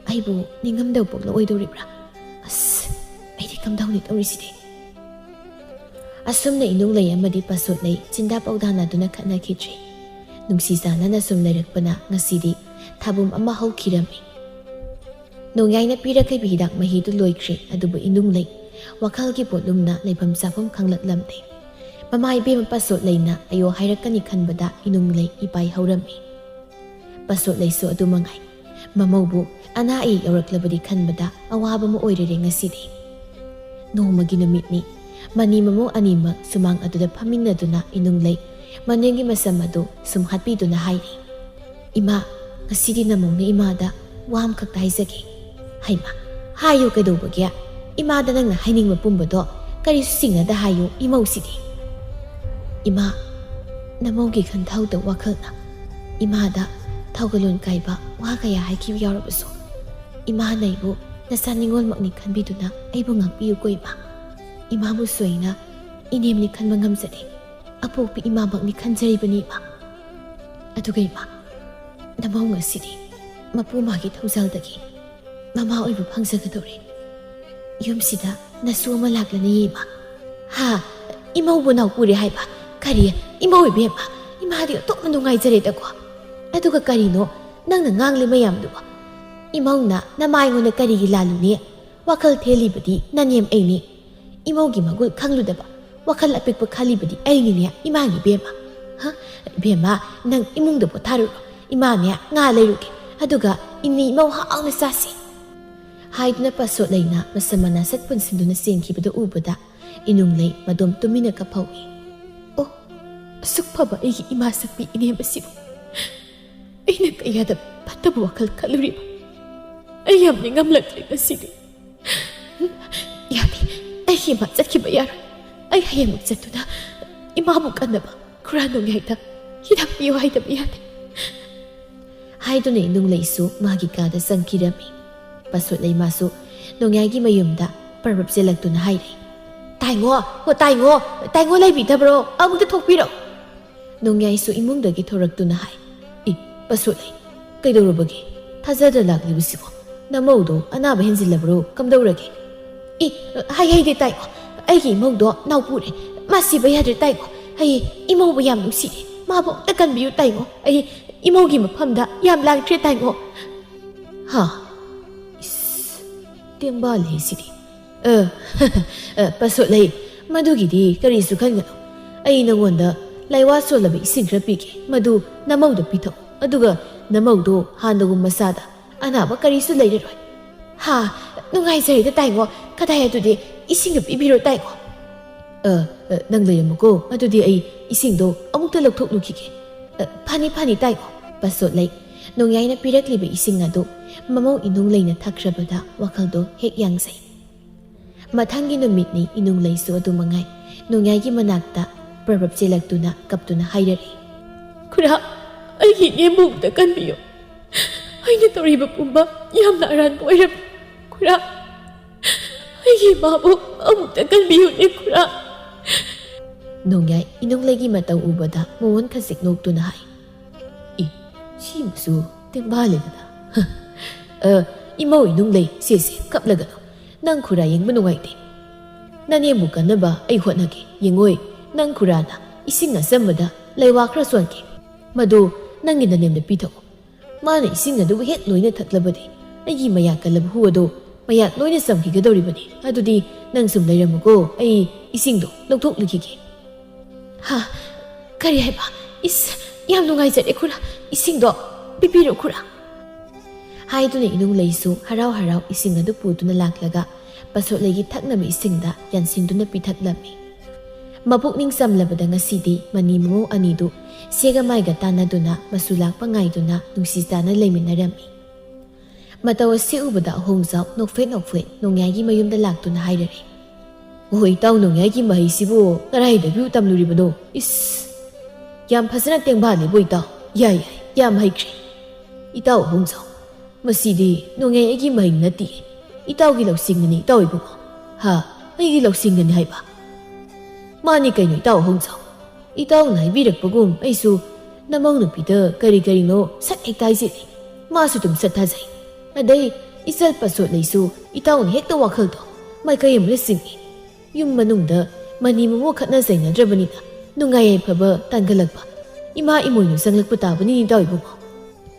ꯑꯩꯕꯨ ꯅꯤꯡꯉꯝꯗꯕ ꯄꯣꯛꯂꯛꯑꯣꯏꯗꯧꯔꯤꯕ꯭ꯔꯥ? ꯑꯁ, ꯑꯩꯗꯤ ꯀꯝꯗꯧꯅꯤ ꯇꯧꯔꯤꯁꯤꯗꯤ?" ꯑꯁꯨꯝꯅ ꯏꯅꯨꯡꯂꯩ ꯑꯃꯗꯤ ꯄꯥꯁꯣꯠꯂꯩ ꯆꯤꯟꯗꯥ ꯄꯥꯎꯗꯥꯅꯗꯨꯅ ꯈꯠꯅꯈꯤꯗ꯭ꯔꯦ꯫ ꯅꯨꯡꯁꯤ ꯆꯥꯟꯅꯅ ꯁꯨꯝ ꯂꯩꯔꯛꯄꯅ ꯉꯁꯤꯗꯤ ꯊꯥꯕꯨꯝ ꯑꯃ ꯍꯧꯈꯤꯔꯝꯃꯤ꯫ ꯅꯣꯡꯌꯥꯏꯅ ꯄꯤꯔꯛꯈꯤꯕ ꯍꯤꯗꯥꯛ ꯃꯍꯤꯗꯨ ꯂꯣꯏꯈ꯭ꯔꯦ, ꯑꯗꯨꯕꯨ ꯏꯅꯨꯡꯂꯩ ꯋꯥꯈꯜꯒꯤ ꯄꯣꯠꯂꯨꯝꯅ ꯂꯩꯐꯝ ꯆꯥꯐꯝ ꯈꯪꯂꯛꯂꯝꯗꯦ꯫ ꯃꯃꯥ ꯏꯕꯦꯝꯃ ꯄꯥꯁꯣꯠꯂꯩꯅ ꯑꯌꯣ ꯍꯥꯏꯔꯛꯀꯅꯤ ꯈꯟꯕꯗ ꯏꯅꯨꯡꯂꯩ ꯏꯄꯥꯏ ꯍꯧꯔꯝꯃꯤ꯫ ꯄꯥꯁꯣꯠꯂꯩꯁꯨ ꯑꯗꯨ ꯃꯉꯥꯏ꯫ ꯃꯃꯧꯕꯨ ꯑꯅꯥ ꯑꯌꯦꯛ ꯌꯥꯎꯔꯛꯂꯕꯗꯤ ꯈꯟꯕꯗ ꯑꯋꯥꯕ ꯑꯃ ꯑꯣꯏꯔꯦ ꯉꯁꯤꯗꯤ꯫ ꯅꯣꯡꯃꯒꯤ ꯅꯨꯃꯤꯠꯅꯤ꯫ ꯃꯅꯤ ꯃꯃꯧ ꯑꯅꯤꯃꯛ ꯁꯨꯃꯥꯡ ꯑꯗꯨꯗ ꯐꯝꯃꯤꯟꯅꯗꯨꯅ ꯏꯅꯨꯡꯂꯩ ꯃꯅꯤꯡꯒꯤ ꯃꯁꯝ ꯑꯗꯨ ꯁꯨꯝ ꯍꯥꯠꯄꯤꯗꯨꯅ ꯍꯥꯏꯔꯤ, "ꯏꯃꯥ, "ꯉꯁꯤꯗꯤ ꯅꯃꯧꯅ ꯏꯃꯥꯗ ꯋꯥ ꯑꯃꯈꯛꯇ ꯍꯥꯏꯖꯒꯦ꯫" "ꯍꯩꯃꯥ, ꯍꯥꯏꯌꯨ, ꯀꯩꯗꯧꯕꯒꯦ? ꯏꯃꯥꯗ ꯅꯪꯅ ꯍꯥꯏꯅꯤꯡꯕ ꯄꯨꯝꯕꯗꯣ ꯀꯔꯤꯁꯨ ꯆꯤꯡꯅꯗ ꯍꯥꯏꯌꯨ ꯏꯃꯧꯁꯤꯗꯤ꯫" "ꯏꯃꯥ, ꯅꯃꯧꯒꯤ ꯈꯟꯊꯧꯗ ꯋꯥꯈꯜꯅ ꯏꯃꯥꯗ ꯊꯧꯒꯜꯂꯣꯟ ꯀꯥꯏꯕ ꯋꯥ ꯀꯌꯥ ꯍꯥꯏꯈꯤꯕ ꯌꯥꯎꯔꯕꯁꯨ, ꯏꯃꯥꯅ ꯑꯩꯕꯨ ꯅꯆꯥ ꯅꯤꯉꯣꯜꯃꯛꯅꯤ ꯈꯟꯕꯤꯗꯨꯅ ꯑꯩꯕꯨ ꯉꯥꯛꯄꯤꯌꯨꯀꯣ ꯏꯃꯥ꯫ ꯏꯃꯥꯕꯨꯁꯨ ꯑꯩꯅ ꯏꯅꯦꯝꯅꯤ ꯈꯟꯕ ꯉꯝꯖꯗꯦ꯫ ꯑꯄꯣꯛꯄꯤ ꯏꯃꯥꯃꯛꯅꯤ ꯈꯟꯖꯔꯤꯕꯅꯤ ꯏꯃꯥ꯫ ꯑꯗꯨꯒ ꯏꯃꯥ, ꯅꯃꯧ ꯉꯁꯤꯗꯤ ꯃꯄꯨ ꯃꯥꯒꯤ ꯊꯧꯖꯥꯜꯗꯒꯤ ꯃꯃꯥ ꯑꯣꯏꯕ ꯐꯪꯖꯒꯗꯧꯔꯦ꯫ ꯌꯨꯝꯁꯤꯗ ꯅꯁꯨ ꯑꯃ ꯂꯥꯛꯂꯅꯤ ꯏꯃꯥ꯫" "ꯍꯥ? ꯏꯃꯧꯕꯨ ꯅꯥꯎꯄꯨꯔꯦ ꯍꯥꯏꯕ? ꯀꯔꯤ? ꯏꯃꯧ ꯏꯕꯦꯝꯃ, ꯏꯃꯥꯗꯤ ꯑꯣꯟꯊꯣꯛꯅ ꯅꯨꯡꯉꯥꯏꯖꯔꯦꯗꯀꯣ꯫ ꯑꯗꯨꯒ ꯀꯔꯤꯅꯣ ꯅꯪꯅ ꯉꯥꯡꯂꯤ ꯃꯌꯥꯝꯗꯨꯕꯣ? ꯏꯃꯧꯅ ꯅꯃꯥ ꯑꯩꯉꯣꯟꯗ ꯀꯔꯤꯒꯤ ꯂꯥꯜꯂꯨꯅꯤ? ꯋꯥꯈꯜ ꯊꯦꯜꯂꯤꯕꯗꯤ ꯅꯅꯦꯝ ꯑꯩꯅꯤ꯫ ꯏꯃꯧꯒꯤ ꯃꯒꯨꯜ ꯈꯪꯂꯨꯗꯕ ꯋꯥꯈꯜ ꯑꯄꯤꯛꯄ ꯈꯜꯂꯤꯕꯗꯤ ꯑꯩꯅꯤꯅꯦ ꯏꯃꯥꯒꯤ ꯏꯕꯦꯝꯃ꯫ ꯍ? ꯏꯕꯦꯝꯃ, ꯅꯪ ꯏꯃꯨꯡꯗ ꯄꯣꯊꯥꯔꯨꯔꯣ꯫ ꯏꯃꯥꯅꯦ ꯉꯥ ꯂꯩꯔꯨꯒꯦ꯫ ꯑꯗꯨꯒ ꯏꯅꯤ ꯏꯃꯧ ꯍꯥꯎꯅ ꯆꯥꯁꯤ꯫" ꯍꯥꯏꯗꯨꯅ ꯄꯥꯁꯣꯠꯂꯩꯅ ꯃꯁꯝ ꯃꯅꯥ ꯁꯠ ꯄꯨꯟꯁꯤꯟꯗꯨꯅ ꯆꯦꯟꯈꯤꯕꯗꯨ ꯎꯕꯗ ꯏꯅꯨꯡꯂꯩ ꯃꯗꯣꯝ ꯇꯨꯃꯤꯟꯅ ꯀꯞꯍꯧꯏ꯫ "ꯑꯣ, ꯑꯁꯨꯛ ꯐꯕ ꯑꯩꯒꯤ ꯏꯃꯥ ꯁꯛꯄꯤ ꯏꯅꯦꯝ ꯑꯁꯤꯕꯨ ꯑꯩꯅ ꯀꯌꯥꯗ ꯐꯠꯇꯕ ꯋꯥꯈꯜ ꯈꯜꯂꯨꯔꯤꯕ? ꯑꯩ ꯌꯥꯝ ꯅꯤꯡꯉꯝꯂꯛꯇ꯭ꯔꯦ ꯉꯁꯤꯗꯤ꯫ ꯌꯥꯗꯦ, ꯑꯩꯒꯤ ꯏꯃꯥ ꯆꯠꯈꯤꯕ ꯌꯥꯔꯣꯏ꯫ ꯑꯩ ꯍꯌꯦꯡꯃꯛ ꯆꯠꯇꯨꯅ ꯏꯃꯥꯕꯨ ꯀꯟꯅꯕ ꯈꯨꯔꯥ ꯅꯣꯡꯌꯥꯏꯗ ꯍꯤꯗꯥꯛ ꯄꯤꯌꯨ ꯍꯥꯏꯗꯕ ꯌꯥꯗꯦ꯫" ꯍꯥꯏꯗꯨꯅ ꯏꯅꯨꯡꯂꯩꯁꯨ ꯃꯥꯒꯤ ꯀꯥꯗ ꯆꯪꯈꯤꯔꯝꯃꯤ꯫ ꯄꯥꯁꯣꯠꯂꯩ ꯃꯥꯁꯨ ꯅꯣꯡꯌꯥꯏꯒꯤ ꯃꯌꯨꯝꯗ ꯄꯔꯞ ꯆꯦꯜꯂꯛꯇꯨꯅ ꯍꯥꯏꯔꯦ, "ꯇꯥꯏꯉꯣ, ꯍꯣ ꯇꯥꯏꯉꯣ, ꯇꯥꯏꯉꯣ ꯂꯩꯕꯤꯗꯕ꯭ꯔꯣ? ꯑꯃꯨꯛꯇ ꯊꯣꯛꯄꯤꯔꯛꯑꯣ꯫" ꯅꯣꯡꯌꯥꯏꯁꯨ ꯏꯃꯨꯡꯗꯒꯤ ꯊꯣꯔꯛꯇꯨꯅ ꯍꯥꯏ, "ꯏ, ꯄꯥꯁꯣꯠꯂꯩ, ꯀꯩꯗꯧꯔꯕꯒꯦ? ꯊꯥꯖꯗ ꯂꯥꯛꯂꯤꯕꯁꯤꯕꯣ? ꯅꯃꯧꯗꯣ ꯑꯅꯥꯕ ꯍꯦꯟꯖꯤꯜꯂꯕ꯭ꯔꯣ? ꯀꯝꯗꯧꯔꯒꯦ?" "ꯏ, ꯍꯥꯏ ꯍꯩꯗꯦ ꯇꯥꯏꯉꯣ, ꯑꯩꯒꯤ ꯏꯃꯧꯗꯣ ꯅꯥꯎꯄꯨꯔꯦ꯫ ꯃꯥ ꯁꯤꯕ ꯌꯥꯗ꯭ꯔꯦ ꯇꯥꯏꯉꯣ꯫ ꯑꯩ ꯏꯃꯧꯕꯨ ꯌꯥꯝ ꯅꯨꯡꯁꯤꯌꯦ꯫ ꯃꯥꯕꯨ ꯑꯝꯇ ꯀꯟꯕꯤꯌꯨ ꯇꯥꯏꯉꯣ꯫ ꯑꯩ ꯏꯃꯧꯒꯤ ꯃꯐꯝꯗ ꯌꯥꯝ ꯂꯥꯟꯈ꯭ꯔꯦ ꯇꯥꯏꯉꯣ꯫" "ꯍꯥ? ꯏꯁ, ꯇꯦꯡꯕꯥꯜꯂꯦ ꯁꯤꯗꯤ꯫ ꯑ, ꯑ, ꯄꯥꯁꯣꯠꯂꯩ, ꯃꯗꯨꯒꯤꯗꯤ ꯀꯔꯤꯁꯨ ꯈꯟꯒꯅꯨ꯫ ꯑꯩ ꯅꯉꯣꯟꯗ ꯂꯥꯏꯋꯥ ꯁꯣꯜꯂꯕ ꯏꯁꯤꯡ ꯈꯔ ꯄꯤꯒꯦ꯫ ꯃꯗꯨ ꯅꯃꯧꯗ ꯄꯤꯊꯛꯎ꯫ ꯑꯗꯨꯒ ꯅꯃꯧꯗꯣ ꯍꯥꯟꯅꯒꯨꯝ ꯃꯁꯥꯗ ꯑꯅꯥꯕ ꯀꯔꯤꯁꯨ ꯂꯩꯔꯔꯣꯏ꯫" "ꯍꯥ, ꯅꯨꯡꯉꯥꯏꯖꯔꯦꯗ ꯇꯥꯏꯉꯣ꯫ ꯀꯗꯥꯏ ꯑꯗꯨꯗꯤ ꯏꯁꯤꯡꯒ ꯄꯤꯕꯤꯔꯣ ꯇꯥꯏꯉꯣ꯫" "ꯑ, ꯑ, ꯅꯪ ꯂꯩꯔꯝꯃꯨꯀꯣ꯫ ꯑꯗꯨꯗꯤ ꯑꯩ ꯏꯁꯤꯡꯗꯣ ꯑꯃꯨꯛꯇ ꯂꯧꯊꯣꯛꯂꯨꯈꯤꯒꯦ꯫" "ꯑ, ꯐꯅꯤ, ꯐꯅꯤ ꯇꯥꯏꯉꯣ꯫" ꯄꯥꯁꯣꯠꯂꯩ ꯅꯣꯡꯌꯥꯏꯅ ꯄꯤꯔꯛꯂꯤꯕ ꯏꯁꯤꯡ ꯑꯗꯨ ꯃꯃꯧ ꯏꯅꯨꯡꯂꯩꯅ ꯊꯛꯈ꯭ꯔꯕꯗ ꯋꯥꯈꯜꯗꯣ ꯍꯦꯛ ꯌꯥꯡꯖꯩ꯫ ꯃꯊꯪꯒꯤ ꯅꯨꯃꯤꯠꯅꯤ ꯏꯅꯨꯡꯂꯩꯁꯨ ꯑꯗꯨ ꯃꯉꯥꯏ ꯅꯣꯡꯌꯥꯏꯒꯤ ꯃꯅꯥꯛꯇ ꯄ꯭ꯔꯕꯞ ꯆꯦꯜꯂꯛꯇꯨꯅ ꯀꯞꯇꯨꯅ ꯍꯥꯏꯔꯛꯏ, "ꯈꯨꯔꯥ, ꯑꯩꯒꯤ ꯏꯅꯦꯕꯨ ꯑꯃꯨꯛꯇ ꯀꯟꯕꯤꯌꯨ꯫ ꯑꯩꯅ ꯇꯧꯔꯤꯕ ꯄꯨꯝꯕ ꯌꯥꯝꯅ ꯑꯔꯥꯟꯕ ꯑꯣꯏꯔꯝꯃꯤ꯫ ꯈꯨꯔꯥ, ꯑꯩꯒꯤ ꯏꯃꯥꯕꯨ ꯑꯃꯨꯛꯇ ꯀꯟꯕꯤꯌꯨꯅꯦ ꯈꯨꯔꯥ꯫" ꯅꯣꯡꯌꯥꯏ ꯏꯅꯨꯡꯂꯩꯒꯤ ꯃꯇꯧ ꯎꯕꯗ ꯃꯣꯍꯣꯟ ꯈꯖꯤꯛ ꯅꯣꯛꯇꯨꯅ ꯍꯥꯏ, "ꯏ, ꯁꯤꯃꯁꯨ ꯇꯦꯡꯕꯥꯂꯦꯗꯅ꯫ ꯑ, ꯏꯃꯧ ꯏꯅꯨꯡꯂꯩ, ꯁꯦ ꯁꯦ, ꯀꯞꯂꯒꯅꯨ꯫ ꯅꯪ ꯈꯨꯔꯥ ꯌꯦꯡꯕ ꯅꯨꯡꯉꯥꯏꯇꯦ꯫ ꯅꯅꯦꯕꯨ ꯀꯟꯅꯕ ꯑꯩ ꯍꯣꯠꯅꯒꯦ꯫ ꯌꯦꯡꯉꯣꯏ, ꯅꯪ ꯈꯨꯔꯥꯅ ꯏꯁꯤꯡ ꯑꯆꯝꯕꯗ ꯂꯩꯋꯥ ꯈꯔ ꯁꯣꯟꯒꯦ꯫ ꯃꯗꯨ ꯅꯪꯒꯤ ꯅꯅꯦꯝꯗ ꯄꯤꯊꯛꯎ꯫ ꯃꯥꯅ ꯏꯁꯤꯡ ꯑꯗꯨꯕꯨ ꯍꯦꯛ ꯂꯣꯏꯅ ꯊꯛꯂꯕꯗꯤ ꯑꯩꯒꯤ ꯃꯌꯥ ꯀꯜꯂꯕ ꯍꯨ ꯑꯗꯨ ꯃꯌꯥ ꯂꯣꯏꯅ ꯆꯝꯈꯤꯒꯗꯧꯔꯤꯕꯅꯤ꯫ ꯑꯗꯨꯗꯤ ꯅꯪ ꯁꯨꯝ ꯂꯩꯔꯝꯃꯨꯀꯣ, ꯑꯩ ꯏꯁꯤꯡꯗꯣ ꯂꯧꯊꯣꯛꯂꯨꯈꯤꯒꯦ꯫" "ꯍꯥ? ꯀꯔꯤ ꯍꯥꯏꯕ? ꯏꯁ, ꯌꯥꯝ ꯅꯨꯡꯉꯥꯏꯖꯔꯦ ꯈꯨꯔꯥ, ꯏꯁꯤꯡꯗꯣ ꯄꯤꯕꯤꯔꯣ ꯈꯨꯔꯥ꯫" ꯍꯥꯏꯗꯨꯅ ꯏꯅꯨꯡꯂꯩꯁꯨ ꯍꯔꯥꯎ ꯍꯔꯥꯎ ꯏꯁꯤꯡ ꯑꯗꯨ ꯄꯨꯗꯨꯅ ꯂꯥꯛꯂꯒ ꯄꯁꯣꯠꯂꯩꯒꯤ ꯊꯛꯅꯕ ꯏꯁꯤꯡꯗ ꯌꯥꯟꯁꯤꯟꯗꯨꯅ ꯄꯤꯊꯛꯂꯝꯃꯤ꯫ ꯃꯄꯨꯛꯅꯤꯡ ꯆꯝꯂꯕꯗ ꯉꯁꯤꯗꯤ ꯃꯅꯤ ꯃꯃꯧ ꯑꯅꯤꯗꯨ ꯁꯦꯒ ꯃꯥꯏꯒ ꯇꯥꯟꯅꯗꯨꯅ ꯃꯆꯨ ꯂꯥꯛꯄ ꯉꯥꯏꯗꯨꯅ ꯅꯨꯡꯁꯤ ꯆꯥꯟꯅ ꯂꯩꯃꯤꯟꯅꯔꯝꯃꯤ꯫ ꯃꯇꯧ ꯑꯁꯤ ꯎꯕꯗ ꯑꯍꯣꯡꯖꯥꯎ ꯅꯣꯛꯐꯦꯠ ꯅꯣꯛꯐꯦꯠ ꯅꯣꯡꯌꯥꯏꯒꯤ ꯃꯌꯨꯝꯗ ꯂꯥꯛꯇꯨꯅ ꯍꯥꯏꯔꯔꯦ, "ꯑꯣ, ꯏꯇꯥꯎ ꯅꯣꯡꯌꯥꯏꯒꯤ ꯃꯍꯩꯁꯤꯕꯨ ꯀꯗꯥꯏꯗꯒꯤ ꯇꯝꯂꯨꯔꯤꯕꯅꯣ? ꯏꯁ, ꯌꯥꯝ ꯐꯖꯅ ꯇꯦꯡꯕꯥꯜꯂꯦꯕꯣ ꯏꯇꯥꯎ꯫ ꯌꯥꯏ, ꯌꯥꯏ, ꯌꯥꯝ ꯍꯩꯈ꯭ꯔꯦ꯫ ꯏꯇꯥꯎ ꯑꯍꯣꯡꯖꯥꯎ, ꯃꯁꯤꯗꯤ ꯅꯣꯡꯌꯥꯏ ꯑꯩꯒꯤ ꯃꯍꯩ ꯅꯠꯇꯦ꯫ ꯏꯇꯥꯎꯒꯤ ꯂꯧꯁꯤꯡꯅꯅꯤ, ꯏꯇꯥꯎ ꯏꯕꯨꯡꯉꯣ꯫" "ꯍꯥ? ꯑꯩꯒꯤ ꯂꯧꯁꯤꯡꯅꯅꯤ ꯍꯥꯏꯕ?" "ꯃꯥꯅꯤ ꯀꯩꯅꯣ, ꯏꯇꯥꯎ ꯑꯍꯣꯡꯖꯥꯎ꯫ ꯏꯇꯥꯎꯅ ꯍꯥꯏꯕꯤꯔꯛꯄꯒꯨꯝ ꯑꯩꯁꯨ ꯅꯃꯧ ꯅꯨꯄꯤꯗ ꯀꯔꯤ ꯀꯔꯤꯅꯣ ꯁꯠ ꯍꯦꯛꯇ ꯍꯥꯏꯖꯤꯜꯂꯤ꯫ ꯃꯥꯁꯨ ꯑꯗꯨꯝ ꯁꯠ ꯊꯥꯖꯩ꯫ ꯑꯗꯩ ꯏꯆꯜ ꯄꯁꯣꯠꯂꯩꯁꯨ ꯏꯇꯥꯎꯅ ꯍꯦꯛꯇ ꯋꯥꯈꯜꯗꯣ ꯃꯥꯏꯀꯩ ꯑꯃꯗ ꯆꯤꯡꯏ꯫ ꯌꯨꯝ ꯃꯅꯨꯡꯗ ꯃꯅꯤ ꯃꯃꯧ ꯈꯠꯅ ꯆꯩꯅꯗ꯭ꯔꯕꯅꯤꯅ ꯅꯨꯡꯉꯥꯏ ꯌꯥꯏꯐꯕ ꯇꯥꯟꯒꯠꯂꯛꯄ ꯏꯃꯥ ꯏꯃꯣꯏꯅꯨ ꯆꯪꯂꯛꯄ ꯇꯥꯕꯅꯤ, ꯏꯇꯥꯎ ꯏꯕꯨꯡꯉꯣ꯫"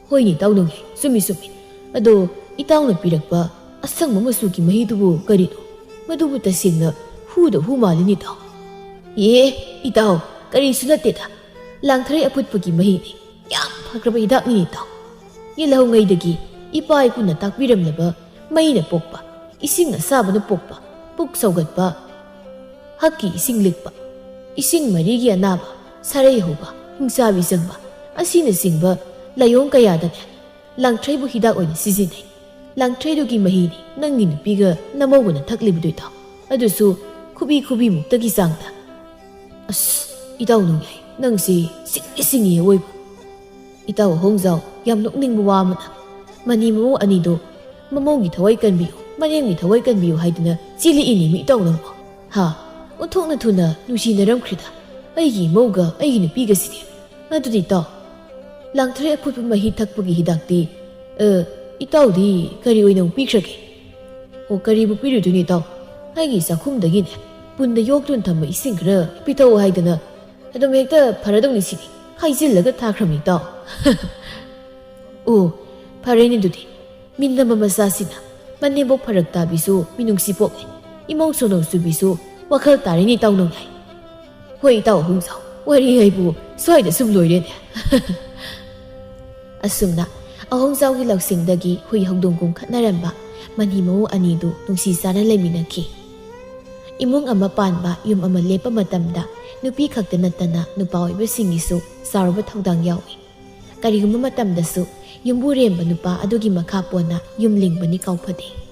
"ꯍꯣꯏꯅꯦ, ꯏꯇꯥꯎ ꯅꯣꯡꯌꯥꯏ, ꯆꯨꯝꯃꯤ, ꯆꯨꯝꯃꯤ꯫ ꯑꯗꯣ ꯏꯇꯥꯎꯅ ꯄꯤꯔꯛꯄ ꯑꯁꯪꯕ ꯃꯆꯨꯒꯤ ꯃꯍꯤꯗꯨꯕꯨ ꯀꯔꯤꯅꯣ? ꯃꯗꯨꯕꯨ ꯇꯁꯦꯡꯅ ꯍꯨꯗ ꯍꯨ ꯃꯥꯜꯂꯤꯅꯦ, ꯏꯇꯥꯎ꯫" "ꯑꯦ, ꯏꯇꯥꯎ, ꯀꯔꯤꯁꯨ ꯅꯠꯇꯦꯗ꯫ ꯂꯥꯡꯊꯔꯩ ꯑꯐꯨꯠꯄꯒꯤ ꯃꯍꯤꯅꯤ꯫ ꯌꯥꯝ ꯐꯈ꯭ꯔꯕ ꯍꯤꯗꯥꯛꯅꯤ, ꯏꯇꯥꯎ꯫ ꯌꯦꯜꯍꯧꯉꯩꯗꯒꯤ ꯏꯄꯥ ꯏꯄꯨꯅ ꯇꯥꯛꯄꯤꯔꯝꯂꯕ ꯃꯩꯅ ꯄꯣꯛꯄ, ꯏꯁꯤꯡ ꯑꯁꯥꯕꯅ ꯄꯣꯛꯄ, ꯄꯨꯛ ꯁꯧꯒꯠꯄ, ꯍꯛꯀꯤ ꯏꯁꯤꯡ ꯂꯤꯛꯄ, ꯏꯁꯤꯡ ꯃꯔꯤꯒꯤ ꯑꯅꯥꯕ, ꯁꯥꯔꯩ ꯍꯧꯕ, ꯍꯤꯡꯆꯥꯕꯤ ꯆꯪꯕ ꯑꯁꯤꯅꯆꯤꯡꯕ ꯂꯥꯏꯑꯣꯡ ꯀꯌꯥꯗꯅꯦ ꯂꯥꯡꯊ꯭ꯔꯩꯕꯨ ꯍꯤꯗꯥꯛ ꯑꯣꯏꯅ ꯁꯤꯖꯤꯟꯅꯩ꯫ ꯂꯥꯡꯊ꯭ꯔꯩꯗꯨꯒꯤ ꯃꯍꯤꯅꯤ ꯅꯪꯒꯤ ꯅꯨꯄꯤꯒ ꯅꯃꯧꯒꯅ ꯊꯛꯂꯤꯕꯗꯨ, ꯏꯇꯥꯎ꯫ ꯑꯗꯨꯁꯨ ꯈꯨꯕꯤ ꯈꯨꯕꯤꯃꯨꯛꯇꯒꯤ ꯆꯥꯡꯗ꯫ ꯑꯁ, ꯏꯇꯥꯎ ꯅꯣꯡꯌꯥꯏ, ꯅꯪꯁꯤ ꯁꯤꯡꯗꯤ ꯁꯤꯡꯉꯤ ꯑꯋꯣꯏꯕ꯫ ꯏꯇꯥꯎ ꯑꯍꯣꯡꯖꯥꯎ, ꯌꯥꯝ ꯅꯣꯛꯅꯤꯡꯕ ꯋꯥ ꯑꯃꯅ, ꯃꯅꯤ ꯃꯃꯧ ꯑꯅꯤꯗꯨ ꯃꯃꯧꯒꯤ ꯊꯋꯥꯏ ꯀꯟꯕꯤꯌꯨ, ꯃꯅꯦꯝꯒꯤ ꯊꯋꯥꯏ ꯀꯟꯕꯤꯌꯨ ꯍꯥꯏꯗꯨꯅ ꯆꯦꯜꯂꯛꯏꯅꯦ ꯃꯤ ꯏꯇꯥꯎ ꯅꯪꯕꯣ꯫ ꯍꯥ? ꯑꯣꯟꯊꯣꯛꯅ ꯊꯨꯅ ꯅꯨꯡꯁꯤꯅꯔꯝꯈ꯭ꯔꯦꯗ ꯑꯩꯒꯤ ꯏꯃꯧꯒ ꯑꯩꯒꯤ ꯅꯨꯄꯤꯒꯁꯤꯗꯤ꯫ ꯑꯗꯨꯗꯤ ꯏꯇꯥꯎ, ꯂꯥꯡꯊ꯭ꯔꯩ ꯑꯐꯨꯠꯄ ꯃꯍꯤ ꯊꯛꯄꯒꯤ ꯍꯤꯗꯥꯛꯇꯤ, ꯑ, ꯏꯇꯥꯎꯗꯤ ꯀꯔꯤ ꯑꯣꯏꯅ ꯑꯃꯨꯛ ꯄꯤꯈ꯭ꯔꯒꯦ? ꯑꯣ, ꯀꯔꯤꯕꯨ ꯄꯤꯔꯨꯗꯣꯏꯅꯣ ꯏꯇꯥꯎ? ꯑꯩꯒꯤ ꯆꯥꯛꯈꯨꯝꯗꯒꯤꯅꯦ ꯄꯨꯟꯗ ꯌꯣꯛꯇꯨꯅ ꯊꯝꯕ ꯏꯁꯤꯡ ꯈꯔ ꯄꯤꯊꯛꯑꯣ ꯍꯥꯏꯗꯅ ꯑꯗꯨꯝ ꯍꯦꯛꯇ ꯐꯔꯗꯧꯅꯤ ꯁꯤꯗꯤ ꯍꯥꯏꯖꯤꯜꯂꯒ ꯊꯥꯈ꯭ꯔꯕꯅꯤ ꯏꯇꯥꯎ꯫ ꯑꯣ, ꯐꯔꯦꯅꯦ ꯑꯗꯨꯗꯤ꯫ ꯃꯤꯅꯝꯕ ꯃꯆꯥꯁꯤꯅ ꯃꯅꯦꯝꯕꯣꯛ ꯐꯔꯛ ꯇꯥꯕꯤꯁꯨ ꯃꯤꯅꯨꯡꯁꯤ ꯄꯣꯛꯂꯦ, ꯏꯃꯧ ꯁꯣꯅꯧ ꯆꯨꯕꯤꯁꯨ ꯋꯥꯈꯜ ꯇꯥꯔꯦꯅꯦ ꯏꯇꯥꯎ ꯅꯣꯡꯌꯥꯏ꯫ ꯍꯣꯏ ꯏꯇꯥꯎ ꯑꯍꯣꯡꯖꯥꯎ, ꯋꯥꯔꯤ ꯍꯥꯏꯕꯨ ꯁ꯭ꯋꯥꯏꯗ ꯁꯨꯝ ꯂꯣꯏꯔꯦꯅꯦ꯫ ꯑꯁꯨꯝꯅ ꯑꯍꯣꯡꯖꯥꯎꯒꯤ ꯂꯧꯁꯤꯡꯗꯒꯤ ꯍꯨꯏ ꯍꯧꯗꯣꯡ ꯀꯨꯝꯈꯠꯅꯔꯝꯕ ꯃꯅꯤ ꯃꯃꯧ ꯑꯅꯤꯗꯨ ꯅꯨꯡꯁꯤ ꯆꯥꯟꯅ ꯂꯩꯃꯤꯟꯅꯈꯤ꯫ ꯏꯃꯨꯡ ꯑꯃ ꯄꯥꯟꯕ, ꯌꯨꯝ ꯑꯃ ꯂꯦꯞꯄ ꯃꯇꯝꯗ ꯅꯨꯄꯤ ꯈꯛꯇ ꯅꯠꯇꯅ ꯅꯨꯄꯥ ꯑꯣꯏꯕꯁꯤꯡꯒꯤꯁꯨ ꯆꯥꯎꯔꯕ ꯊꯧꯗꯥꯡ ꯌꯥꯎꯏ꯫ ꯀꯔꯤꯒꯨꯝꯕ ꯃꯇꯝꯗꯁꯨ ꯌꯨꯝꯕꯨꯔꯦꯝꯕ ꯅꯨꯄꯥ ꯑꯗꯨꯒꯤ ꯃꯈꯥ ꯄꯣꯟꯅ ꯌꯨꯝ ꯂꯤꯡꯕꯅꯤ ꯀꯥꯎꯐꯗꯦ꯫